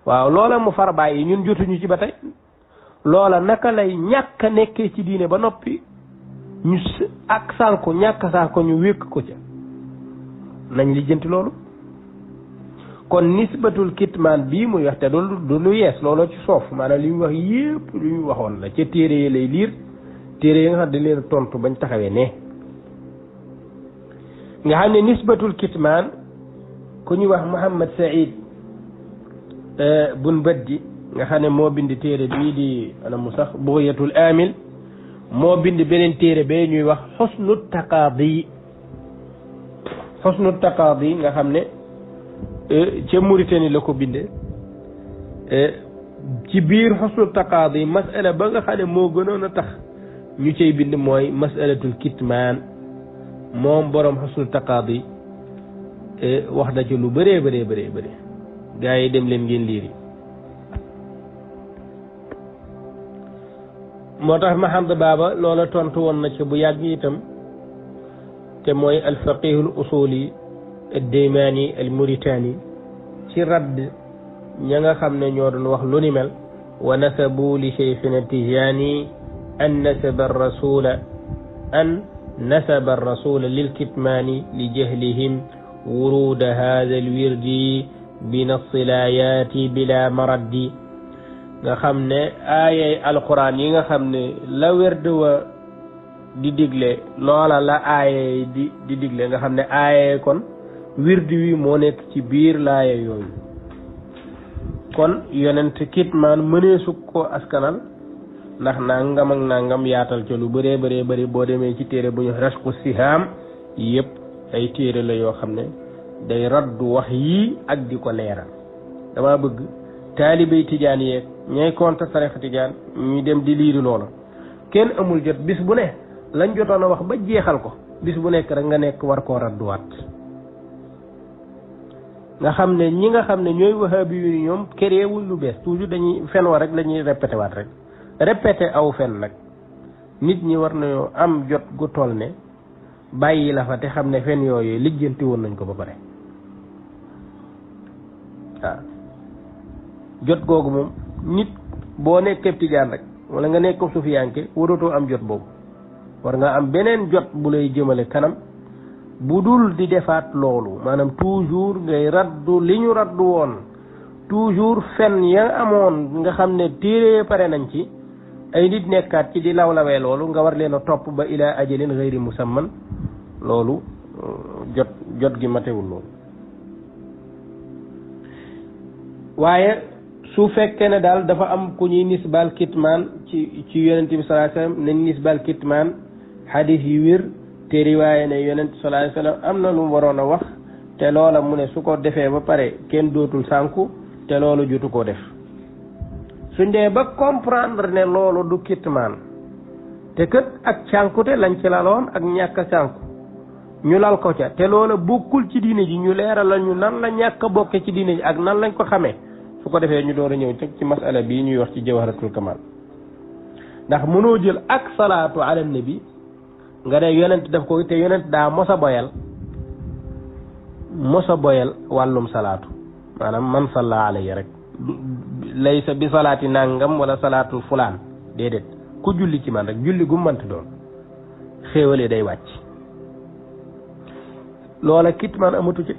waaw loola mu far bàyyi ñun jotuñu ci ba tey loola naka lay ñàkk a nekkee ci diine ba noppi ñu ak sànku ñàkk sànku ñu wékk ko ca nañ lijjanti loolu kon nisbatul kitmaan bii muy wax te du lu yees looloo ci soof maanaam li mu wax yépp lu ñu waxoon la ca téere yi lay liir téere yi nga xam dañ leen tontu bañ taxawee ne nga xam ne nisbatul kitmaan ku ñuy wax Muhammad Saïd bun Baddi nga xam ne moo bind téere bii di ana mu sax Bughyatul Amil moo bind beneen téere bee ñuy wax xusnu taqaadi nga xam ne ca Mauritanie la ko binde ci biir xusnu taqaadi masala ba nga xam ne moo gënoon a tax ñu cay bind mooy masalatul kitmaan moom boroom xusnu taqaadi wax na ci lu bëree bëree gaa yi dem leen ngeen liiri moo tax Mahad Baba loola tontu woon na ci bu yàgg itam te mooy alfaqihul usuli ad-Daymani al-Mauritani ci radd ña nga xam ne ñoo doon wax lu ni mel wa nasabu li cheikhina Tijani an nasaba ar-rasula lil-kitmani li jahlihim wuruda hadha al-wirdi bi nassi laayaati bila maraddi nga xam ne aayay alquran yi nga xam ne la werd wa di digle loola la aayay di digle nga xam ne aayay kon wirdi wi moo nekk ci biir laaya yooyu kon yonent kitmaan mëneesu ko askanal ndax nangam ak nangam yaatal ca lu bëree bëri boo demee ci téere bu ñu rashqu sihaam yëpp ay téere la yoo xam ne day raddu wax yii ak di ko leeral dama bëgg taalibey tijaan yeeg ñay konta tarixa tijaan ñu dem di liiri loola kenn amul jot bis bu ne lañ jotoon a wax ba jeexal ko bis bu nekk rek nga nekk war koo radduwaat nga xam ne ñi nga xam ne ñooy wahabi yu ni ñoom kéréewuñ lu bees toujours dañuy fen wa rek la ñuy répété waat rek répété aw fen nag nit ñi war nañoo am jot gu toll ne bàyyi la fa te xam ne fen yooyu lijjanti woon nañ ko ba pare waaw jot googu moom nit boo nekkee tijaan rek wala nga nekk sufiyanke waratoo am jot boobu war nga am beneen jot bu lay jëmale kanam bu dul di defaat loolu maanaam toujours ngay raddu li ñu raddu woon toujours fen ya amoon nga xam ne téere pare nañ ci ay nit nekkaat ci di lawlawee loolu nga war leen a topp ba ila ajalin gayri musamman loolu jot gi matewul loolu waaye su fekkee ne daal dafa am ku ñuy nisbal kitmaan ci yonent bi sallallahu alayhi wasallam nañ nisbal kitmaan hadith yi wér te riwaaye ne yonent sallallahu alayhi wasallam am na lu mu waroon a wax te loola mu ne su ko defee ba pare kenn dootul sànku te loolu jotu koo def suñ dee ba comprendre ne loolu du kitmaan te kët ak cànkute lañ ci laloon ak ñàkk a sànku ñu lal ko ca te loola bokkul ci diine ji ñu leeral la ñu nan la ñàkk a bokke ci diine ji ak nan lañ ko xamee su ko defee ñu door a ñëw teg ci masala bii ñuy wax ci jawharatul kamal ndax mënoo jël ak salaatu ala nabi nga ne yonent def ko te yonent daa mosa boyal wàllum salaatu maanaam man salla alayhi rek laysa bi salaati nangam wala salaatul fulaan déedéet ku julli ci man rek julli gu mënti doon xéewalee day wàcc loola kitmaan amatu ci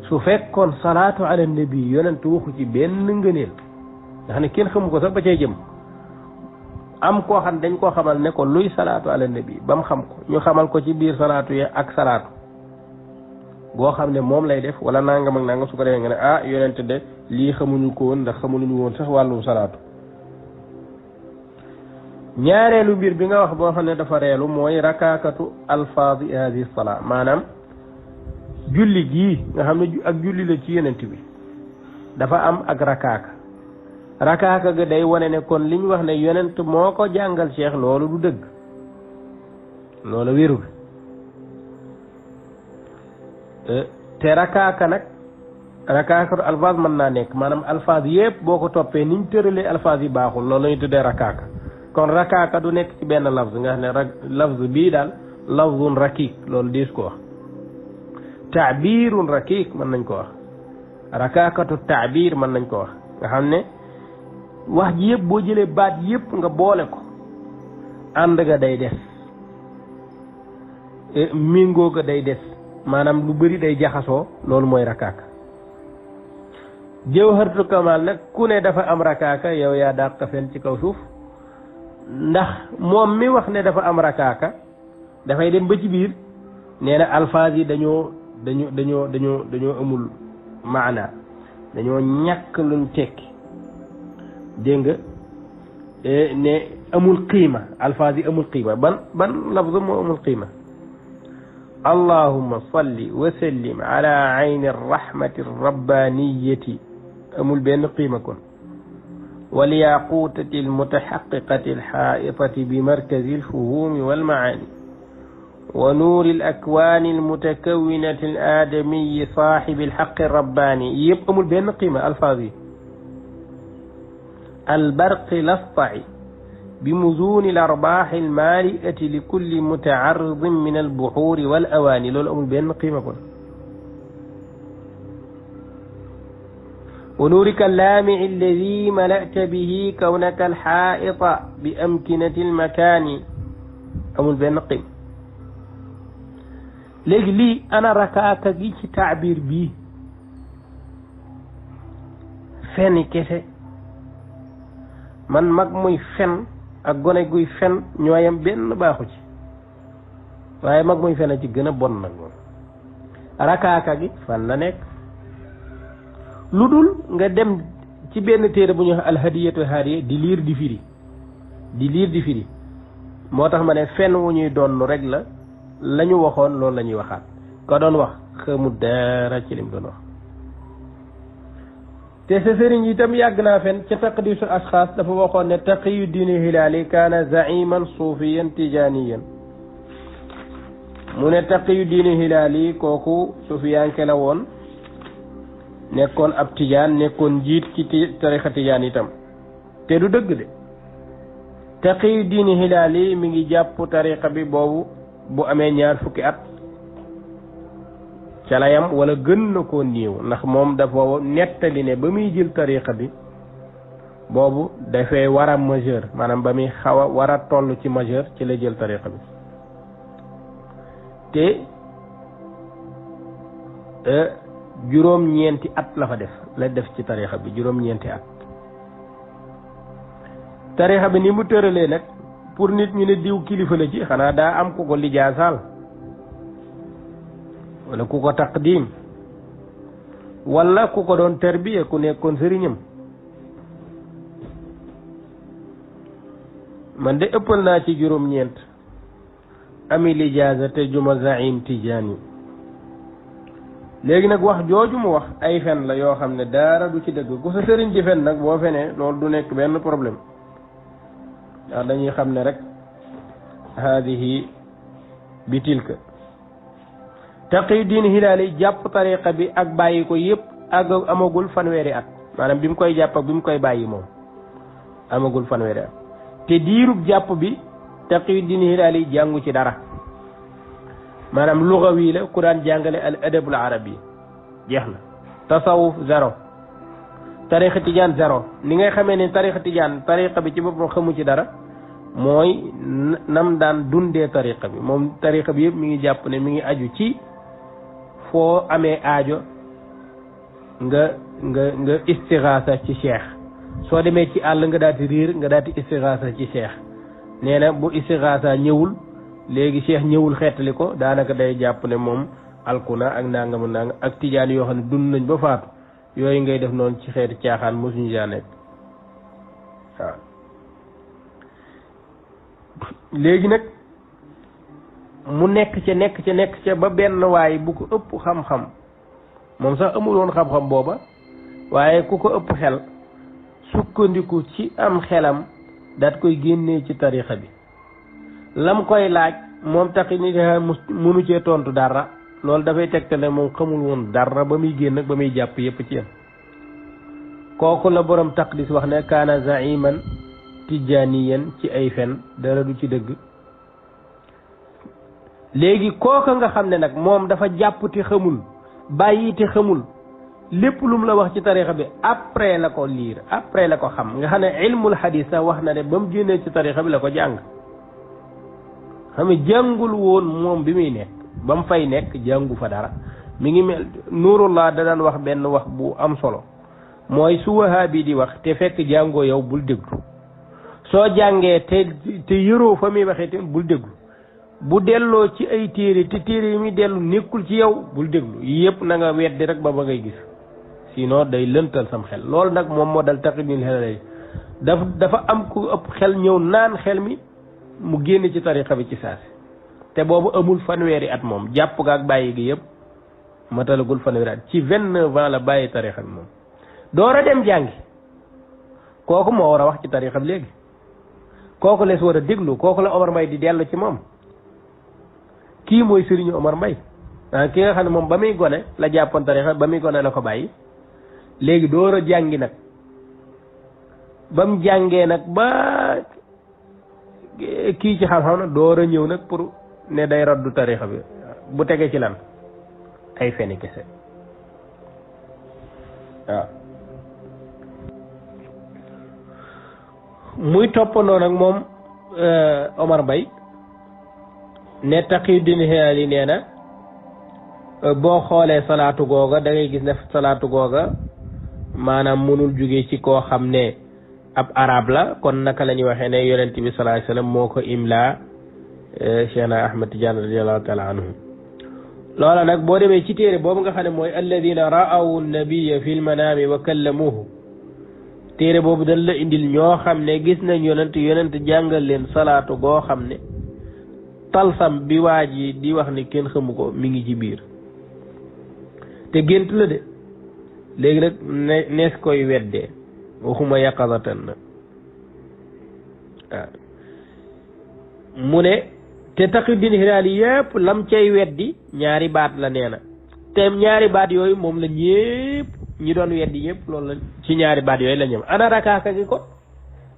su fekkoon salaatu ala nabi yonent waxu ci benn ngëneel nga xam ne kenn xamu ko sax ba cay jëm am koo xam dañ koo xamal ne ko luy salaatu ala nabi ba mu xam ko ñu xamal ko ci biir salaatu ya ak salaatu boo xam ne moom lay def wala nangam ak nangam su ko defee nga ne ah yonent de lii xamuñu ko woon ndax xamuñu woon sax wàllu salaatu ñaareelu mbir bi nga wax boo xam ne dafa reelu mooy rakaakatu alfaadi hadi salaa maanaam julli gii nga xam ne ak julli la ci yonent bi dafa am ak rakaaka ga day wane ne kon liñ wax ne yonent moo ko jàngal cheikh loolu du dëgg loolu wérul te rakaaka nag rakaakatu alfaaz mën naa nekk maanaam alfaaz yëpp boo ko toppee niñ tëralee alfaaz yi baaxul loolu lañu tuddee rakaaka kon rakaaka du nekk ci benn lafz nga xam ne lafz bii daal lafzun rakiik loolu diis ko wax taabirun rakiik mën nañ ko wax rakaakatu taabir mën nañ ko wax nga xam ne wax ji yëpp boo jëlee baat yëpp nga boole ko ànd ga day des mingoo ga day des maanaam lu bëri day jaxasoo loolu mooy rakaaka jawharatul kamal nag ku ne dafa am rakaaka yow yaa dàq fen ci kaw suuf ndax moom mi wax ne dafa am rakaaka dafay dem ba ci biir nee na alfaaz yi dañoo amul maana dañoo ñàkk luñ tekki dégg nga ne amul qiima alfaaz yi amul qiima ban lafz moo amul qiima allahumma salli wa sallim ala ayni rahmati rabbaniyati amul benn qiima kon والياقوتة المتحققة الحائطة بمركز الفهوم والمعاني ونور الأكوان المتكونة الآدمي صاحب الحق الرباني يبقى بين قيمة الفاظي البرق الأسطع بمزون الأرباح المالئة لكل متعرض من البحور والأواني لو الأمر بين قيمة كن. ونورك اللامع الذي ملأت به كونك الحائط بأمكنة المكان أمول بين قيمة لي أنا ركاك جيش تعبير بي فن كيسه من mag muy fen ak gone guy fen ñooyam benn baaxu ci waaye mag muy fen ci gën a bon nag moom rakaaka gi fan la nekk lu dul nga dem ci benn téere bu ñuy wax alhadiyatu hadiya di liir di firi moo tax ma ne fen wu ñuy doon rek la ñu waxoon loolu la ñuy waxaat ka doon wax xamul dara ci lim doon wax te sa sëriñ itam yàgg naa fen ca taqdisul ashxaas dafa waxoon ne taqiyu diini hilaali kaana zaiman suufiyan tijaniyan mu ne taqiyu diini hilaali kooku suufiyanke la woon nekkoon ab tijaan nekkoon jiit ci tarixa tijaan itam te du dëgg de taqiyu diini hilaali mi ngi jàpp tarixa bi boobu bu amee 20 fukki at ca la yam wala gën na koo néew ndax moom dafa nettali ne ba muy jël tariqa bi boobu dafay war a majeur maanaam ba muy xaw a war a toll ci majeur ci la jël tariqa bi te juróom-ñeenti at la def ci tariqa bi juróom-ñeenti at tariqa bi ni mu tëralee nag pour nit ñu ne diw kilifa la ci xanaa daa am ku ko lijaasaal wala ku ko taqdim wala ku ko doon tarbiya ku nekkoon sëriñam man de ëppal naa ci juróom-ñeent ami lijaasa te juma zaim tijaani léegi nag wax jooju mu wax ay fen la yoo xam ne dara du ci dëgg ku sa sëriñ di fen nag boo fenee loolu du nekk benn problème ndax dañuy xam ne rek haadihi bi tilka taqiyu diin hilaali jàpp tariqa bi ak bàyyi ko yëpp ak amagul fanweeri at maanaam bi mu koy jàpp ak bi mu koy bàyyi moom amagul fanweeri at te diirub jàpp bi taqiyu diin hilaali jàngu ci dara maanaam lugawi la ku daan jàngale al adabul arabi jeex na tasawuf 0 tariqa tijaan 0 ni ngay xamee ne tariqa bi ci boppam xamu ci dara mooy nam daan dundee tariqa bi moom tariqa bi yëpp mi ngi jàpp ne mi ngi aju ci foo amee aajo nga istixaasa ci cheikh soo demee ci àll nga daati riir nga daati istixaasa ci cheikh nee na bu istixaasa ñëwul léegi cheikh ñëwul xeetali ko daanaka day jàpp ne moom alkuna ak nangam nangam ak tijaan yoo xam ne dund nañ ba faatu yooyu ngay def noonu ci xeeti caaxaan mosuñu jaa nekk waaw léegi nag mu nekk ca ba benn waay bu ko ëpp xam-xam moom sax amul woon xam-xam booba waaye ku ko ëpp xel sukkandiku ci am xelam daat koy génnee ci tarixa bi lam koy laaj moom taxi ni mënu cee tontu dara loolu dafay tegtale moom xamul woon dara ba muy génn ak ba muy jàpp yépp ci yam kooku la borom taqdis wax ne kaana zaiman tijaniyan ci ay fen dara du ci dëgg léegi kooka nga xam ne nag moom dafa jàpp te xamul bàyyi te xamul lépp lu mu la wax ci tarixa bi après la ko liir après la ko xam nga xam ne ilmul hadis sax wax na ne ba mu génnee ci tarixa bi la ko jàng xam ne jàngul woon moom bi muy nekk ba mu fay nekk jàngu fa dara mi ngi mel Nuurullah da daan wax benn wax bu am solo mooy su wahaabi di wax te fekk jàngoo yow bul déglu soo jàngee te yëroo fa muy waxee te bul déglu bu delloo ci ay téere te téere yi muy dellu nekkul ci yow bul déglu yëpp na nga weddi rek ba ngay gis sinon day lëntal sam xel loolu nag moom moo dal taqi niil xelal dafa am ku ëpp xel ñëw naan xel mi mu génn ci tariqa bi ci saasi te boobu amul fanweeri at moom jàpp ga ak bàyyi gi yëpp matalagul fanweeri at ci 29 ans la bàyyi tariqa bi moom door a dem jàngi kooku moo war a wax ci tariqa bi léegi kooku lees war a déglu kooku la Omar Mbaye di dellu ci moom kii mooy sëriñu Omar Mbaye ki nga xam ne moom ba muy gone la jàppoon tariqa ba muy gone la ko bàyyi léegi door a jàngi nag ba mu jàngee nag ba kii ci xam-xam nag door a ñëw nag pour ne day raddu tariqa bi bu tegee ci lan ay feni kese waaw muy toppandoo nag moom Omar Mbaye ne Taqiyuddin Hilaali nee na boo xoolee salaatu googa da ngay gis ne salaatu googa maanaam mënul jóge ci koo xam ne ab arab la kon naka la ñuy waxee ne yonent bi sallallahu alayhi wasallam moo ko imla Cheikhna Ahmad Tidiane radiyallahu taala anhu loola nag boo demee ci téere boobu nga xam ne mooy alladina ra'awu nabiyya fil manami wa kallamuhu téere boobu dañ la indil ñoo xam ne gis nañ yonent jàngal leen salaatu goo xam ne talsam bi waa ji di wax ni kenn xamu ko mi ngi ci biir te gént la de léegi nag nees koy weddee waxuma yaqazatan na waaw mu ne te Taqiyuddin Hilaali yëpp lam cay weddi ñaari baat la nee na te ñaari baat yooyu moom la ñëpp ñi doon weddi ñëpp loolu la ci ñaari baat yooyu la ñëm ana rakaaka gi ko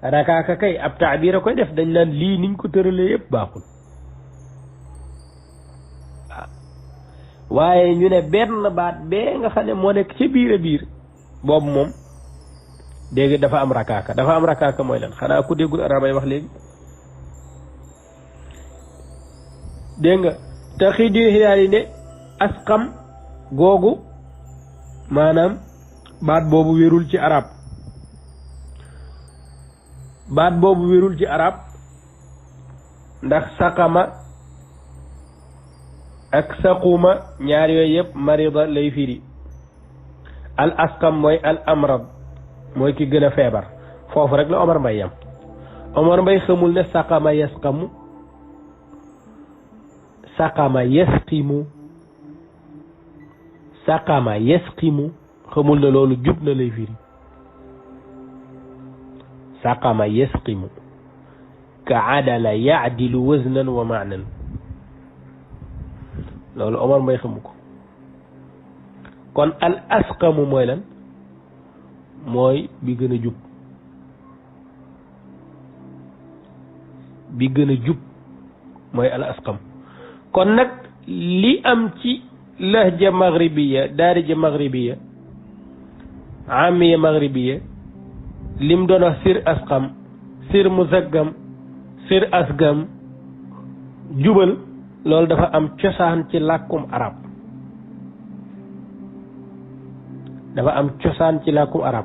rakaaka kay ab taabira koy def dañ naan lii niñ ko tëralee yëpp baaxul waaye ñu ne benn baat bee nga xam ne moo nekk ci biir a biir boobu moom dégg dafa am rakaaka mooy lan xanaa ku déggul arabay wax léegi dégg nga Taqiyuddin Hilaali ne asqam googu maanaam baat boobu wérul ci arab ndax saqama ak saquma ñaar yooyu yëpp marida lay firi al asqam mooy al amrad mooy ki gën a feebar foofu rek la Omar Mbaye yam Omar Mbaye xamul ne saqama yasqimu xamul ne loolu jub na lay firi saqama yasqimu ka adala yaadilu waznan wa maanan loolu Omar Mbaye xamu ko kon al asqamu mooy lan mooy bi gën a jub mooy al asqam kon nag li am ci lahja maghribiya daarija maghribiya amiya maghribiya lim doon wax sir asqam sir muzaggam sir asgam jubal loolu dafa am cosaan ci làkkum arab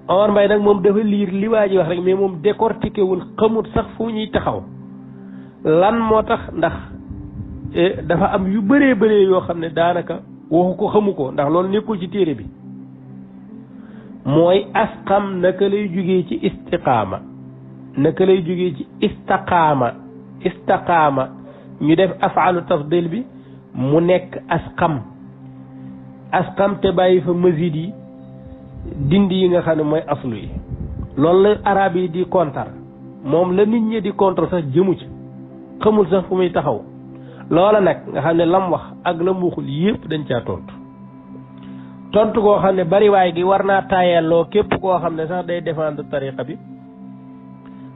Omar Mbaye nag moom dafa liir li waa ji wax rek mais moom décortiqué wul xamut sax fu ñuy taxaw lan moo tax ndax dafa am yu bëree yoo xam ne daanaka waxu ko xamu ko ndax loolu nekkul ci téere bi mooy asqam naka lay jógee ci istiqaama naka lay jógee ci istaqaama ñu def afaalu tafdil bi mu nekk asqam te bàyyi fa mazid yi dindi yi nga xam ne mooy aslu yi loolu la arab yi di kontar moom la nit ñi di kontar sax jëmu ci xamul sax fu muy taxaw loola nag nga xam ne lam wax ak lam waxul yëpp dañ caa tontu koo xam ne bariwaay gi war naa taayelloo képp koo xam ne sax day défendre tariqa bi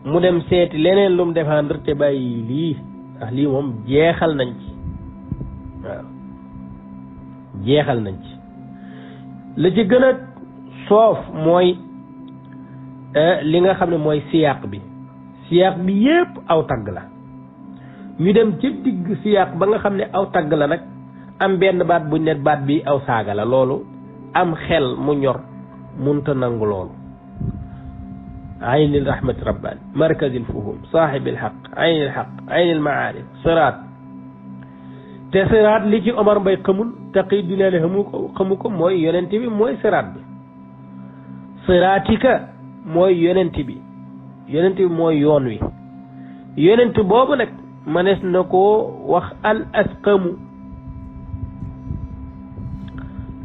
mu dem seeti leneen lum défendre te bàyyi lii ndax lii moom jeexal nañ ci la ci gën a soof mooy li nga xam ne mooy siyaaq bi yépp aw tagg la ñu dem ci digg siyaaq ba nga xam ne aw tagg la nag am benn baat buñ ne baat bi aw saaga la loolu am xel mu ñor munta nangu loolu aynil rahmati rabbani markazil fuhum saaxibil xaq aynil xaq aynil maarif siraat te siraat li ci Omar Mbaye xamul Taqiyuddin Hilaali xamu ko mooy yonent bi mooy siraat bi siraatika mooy yonent bi mooy yoon wi yonent boobu nag mënees na koo wax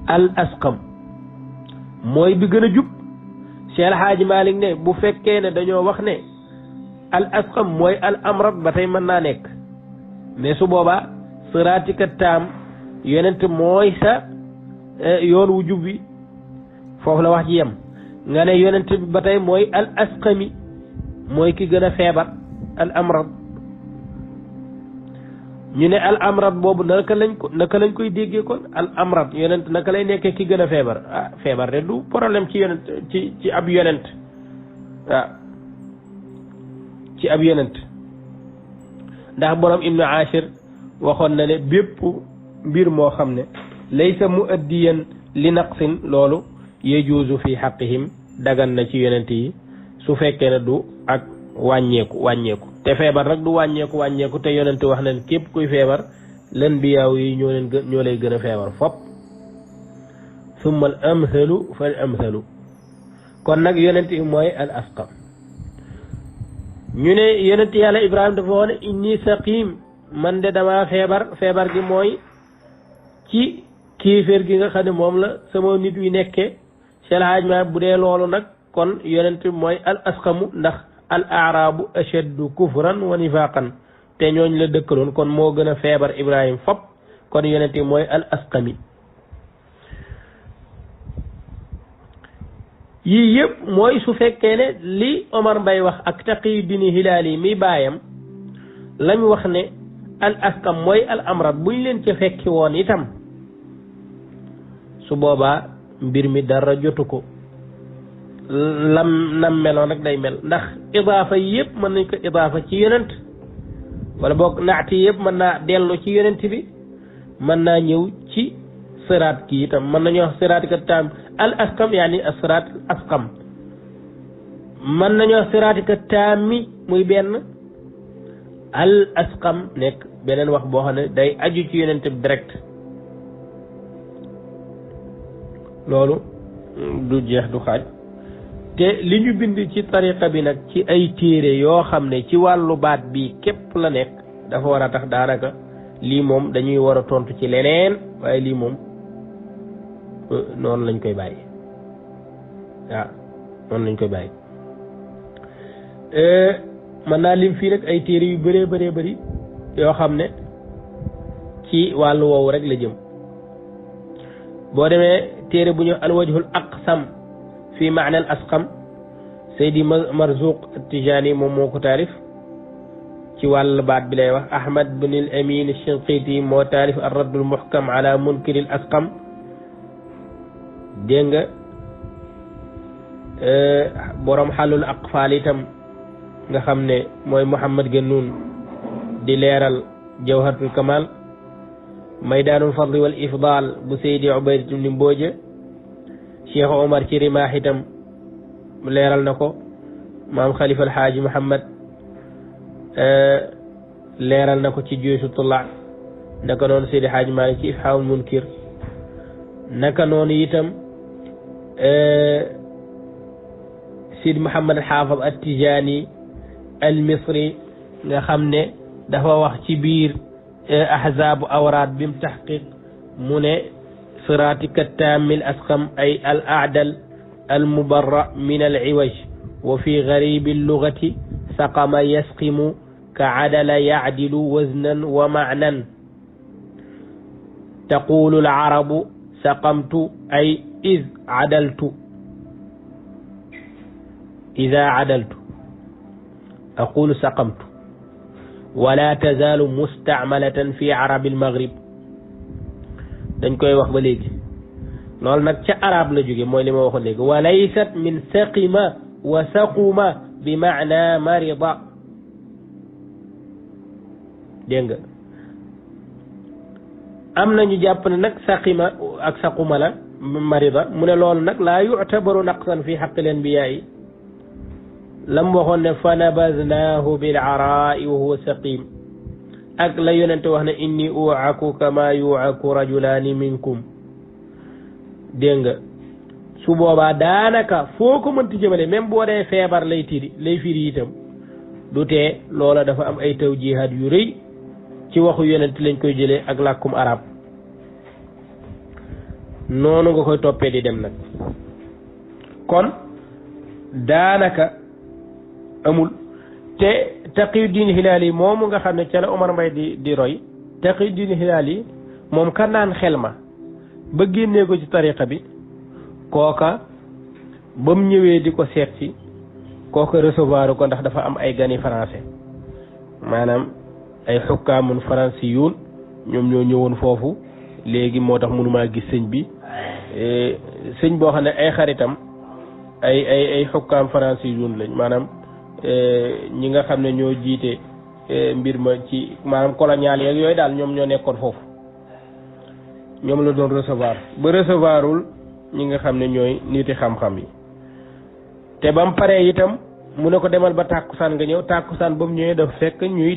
al asqam mooy bi gën a jub Cheikh El Hadji Malick ne bu fekkee ne dañoo wax ne al asqam mooy al amrad ba tey mën naa nekk mais su boobaa siraatika taam yonent mooy sa yoon wu jub bi foofu la wax ji yem nga ne yonent bi ba tey mooy al asqami mooy ki gën a feebar al amrad ñu ne al amrad boobu naka lañ koy déggee kon al amrad yonent naka lay nekkee ki gën a feebar feebar de du problème ci yonent ci ab yonent ci ab yonent ndax borom ibnu ashir waxoon na ne bépp mbir moo xam ne laysa muaddiyan li naqsin loolu yejuuzu fi xaqihim dagan na ci yonent yi su fekkee ne du ak wàññeeku te feebar nag du wàññeeku te yonent wax nañ képp kuy feebar lan biyaaw yi ñoo lay gën a feebar fop summa al amsalu fal amsalu kon nag yonent yi mooy al asqam ñu ne yonent yàlla ibrahima dafa wax ne inni saqim man de dama feebar gi mooy ci kéeféer gi nga xam ne moom la sama nit wi nekkee Cheikh El Hadji Malick bu dee loolu nag kon yonent mooy al asqamu ndax al aarabu ashaddu kufran wa nifaqan te ñooñ la dëkkaloon kon moo gën a feebar ibrahim fop kon yonent mooy al asqami yii yëpp mooy su fekkee ne li Omar Mbaye wax ak Taqiyuddin Hilaali mi baayam lañ wax ne al asqam mooy al amrad buñ leen ca fekki woon itam su boobaa mbir mi dara jotu ko nam meloon rek day mel ndax idaafa yëpp mën nañ ko idaafa ci yonent wala boog naati yëpp mën naa dellu ci yonent bi mën naa ñëw ci siraat ki itam mën nañu wax siraat ka taam al asqam yaani siraat asqam mën nañu wax siraat ka taami muy benn al asqam nekk beneen wax boo xam ne day aju ci yonent bi direct loolu du jeex du xaaj te li ñu bind ci tariqa bi nag ci ay téere yoo xam ne ci wàllu baat bi képp la nekk dafa war a tax daanaka lii moom dañuy war a tontu ci leneen waaye lii moom noonu lañ koy bàyyi waaw noonu lañ koy bàyyi mën naa lim fii nag ay téere yu bëree bëri yoo xam ne ci wàllu woowu rek la jëm boo demee téere bu ñu alwajhul aqsam fi maana al asqam Seydi Marzuq Tijani moom moo ko taarif ci wàll baat bi lay wax Ahmad bin al Amin Shinqiti moo taarif ar raddul muhkam ala munkir al asqam dégg nga borom xalul aqfaal itam nga xam ne mooy Muhammad Gannoun di leeral jawharatul kamal maydaanul fadli wal ifdal bu Seydi Ubayd ibn Mbooje Cheikh Omar ci rimaax itam leeral na ko maam Khalifa Alhaaji Muhammad leeral na ko ci Juyusu Tullaa naka noonu Seydi Haaji Maalik ci Ifhaamul Munkir naka noonu itam Seydi Muhammad Al-Haafid At-Tijaani Al-Misri nga xam ne dafa wax ci biir ahzaabu awraad bim tahqiq mu ne صراطك التام الأسقم أي الأعدل المبرأ من العوج وفي غريب اللغة سقم يسقم كعدل يعدل وزنا ومعنى تقول العرب سقمت أي إذ عدلت إذا عدلت أقول سقمت ولا تزال مستعملة في عرب المغرب dañ koy wax ba léegi loolu nag ca arab la jóge mooy li ma waxoon léegi wa laysat min saqima wa saquma bi maana marida dégg nga am nañu jàpp ne nag saqima ak saquma la marida mu ne loolu nag laa yu'tabaru naqsan fi haqqil anbiya'i lam waxoon ne fa nabaznaahu bil araa'i wa huwa saqim ak la yonente wax ne inni u'aku kama yu'aku rajulaani minkum dégg nga su boobaa daanaka foo ko mënti jëmale même boo dee feebar lay firi itam du tee loola dafa am ay tawjihaat yu rëy ci waxu yonent lañ koy jëlee ak làkkum arab noonu nga koy toppee di dem nag kon daanaka amul te Taqiyuddin Hilaali moomu nga xam ne ca la Omar Mbay di roy Taqiyuddin Hilaali moom kan naan xel ma ba génnee ko ci tariqa bi kooka ba mu ñëwee di ko seet si kooka recevoir ko ndax dafa am ay gani français maanaam ay xukkaamun français ñoom ñoo ñëwoon foofu léegi moo tax mënumaa gis sëñ bi sëñ boo xam ne ay xaritam ay xukkaam français lañ maanaam ñi nga xam ne ñoo jiite mbir ma ci maanaam colonial yeeg yooyu daal ñoom ñoo nekkoon foofu ñoom la doon recevoir ba recevoirul ñi nga xam ne ñooy niti xam-xam yi te ba mu paree itam mu ne ko demal ba tàkkusaan nga ñëw tàkkusaan ba mu ñëwee dafa fekk ñuy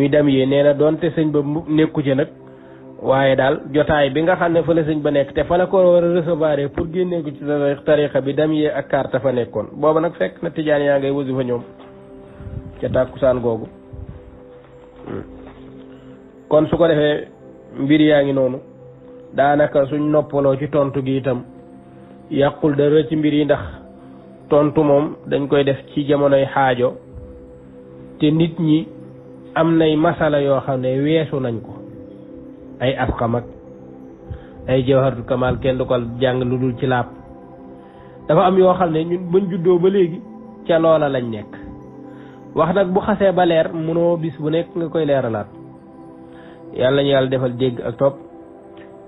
damyee nee na doonte sëñ ba nekku ci nag waaye daal jotaay bi nga xam ne fa la sëñ ba nekk te fa la ko war a recevoir pour génnee ko ci tariqa bi damyee ak carte fa nekkoon booba nag fekk na tijaan yaa ngay wasifa ñoom ca tàkkusaan googu kon su ko defee mbir yaa ngi noonu daanaka suñ noppaloo ci tontu gi itam yàqul dara ci mbir yi ndax tontu moom dañ koy def ci jamonoy xaajo te nit ñi am nay masala yoo xam ne weesu nañ ko ay asqam ak ay jawharatul kamal kenn du ko jàng lu dul ci laab dafa am yoo xam ne ñun bañ juddoo ba léegi ca loola lañ nekk wax nag bu xasee ba leer mënoo bis bu nekk nga koy leeralaat yàlla ñu yàlla defal dégg ak topp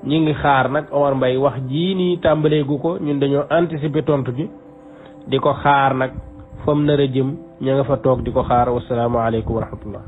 ñi ngi xaar nag Omar Mbaye wax jii nii tàmbaleegu ko ñun dañoo anticiper tontu gi di ko xaar nag fam nar a jëm ña nga fa toog di ko xaar wasalaamaaleykum wa rahmatullah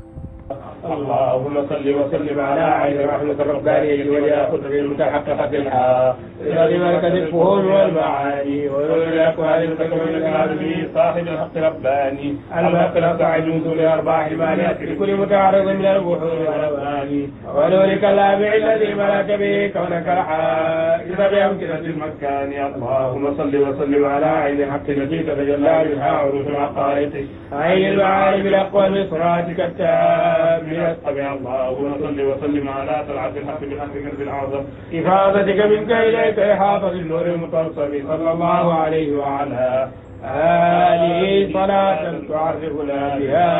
اللهم صل وسلم على عين رحمة الربانية والياقوت المتحققة الحق الذي ملكت الفهوم والمعاني ونور الأكوان الكتب العالمي صاحب الحق رباني المخلص عجوز لأرباح الماليات لكل متعرض من البحور والأواني ونورك اللامع الذي ملك به كونك الحائز بأمكنة المكان اللهم صل وسلم على عين الحق التي تتجلى منها عروش الحقائق عين المعارف الأقوال بصراطك التام اللهم صل وسلم على طلعة الحق بالحق كنز الأعظم إفادتك منك إليك إحاطة النور المتصل صلى الله عليه وعلى آله صلاة تعرفنا بها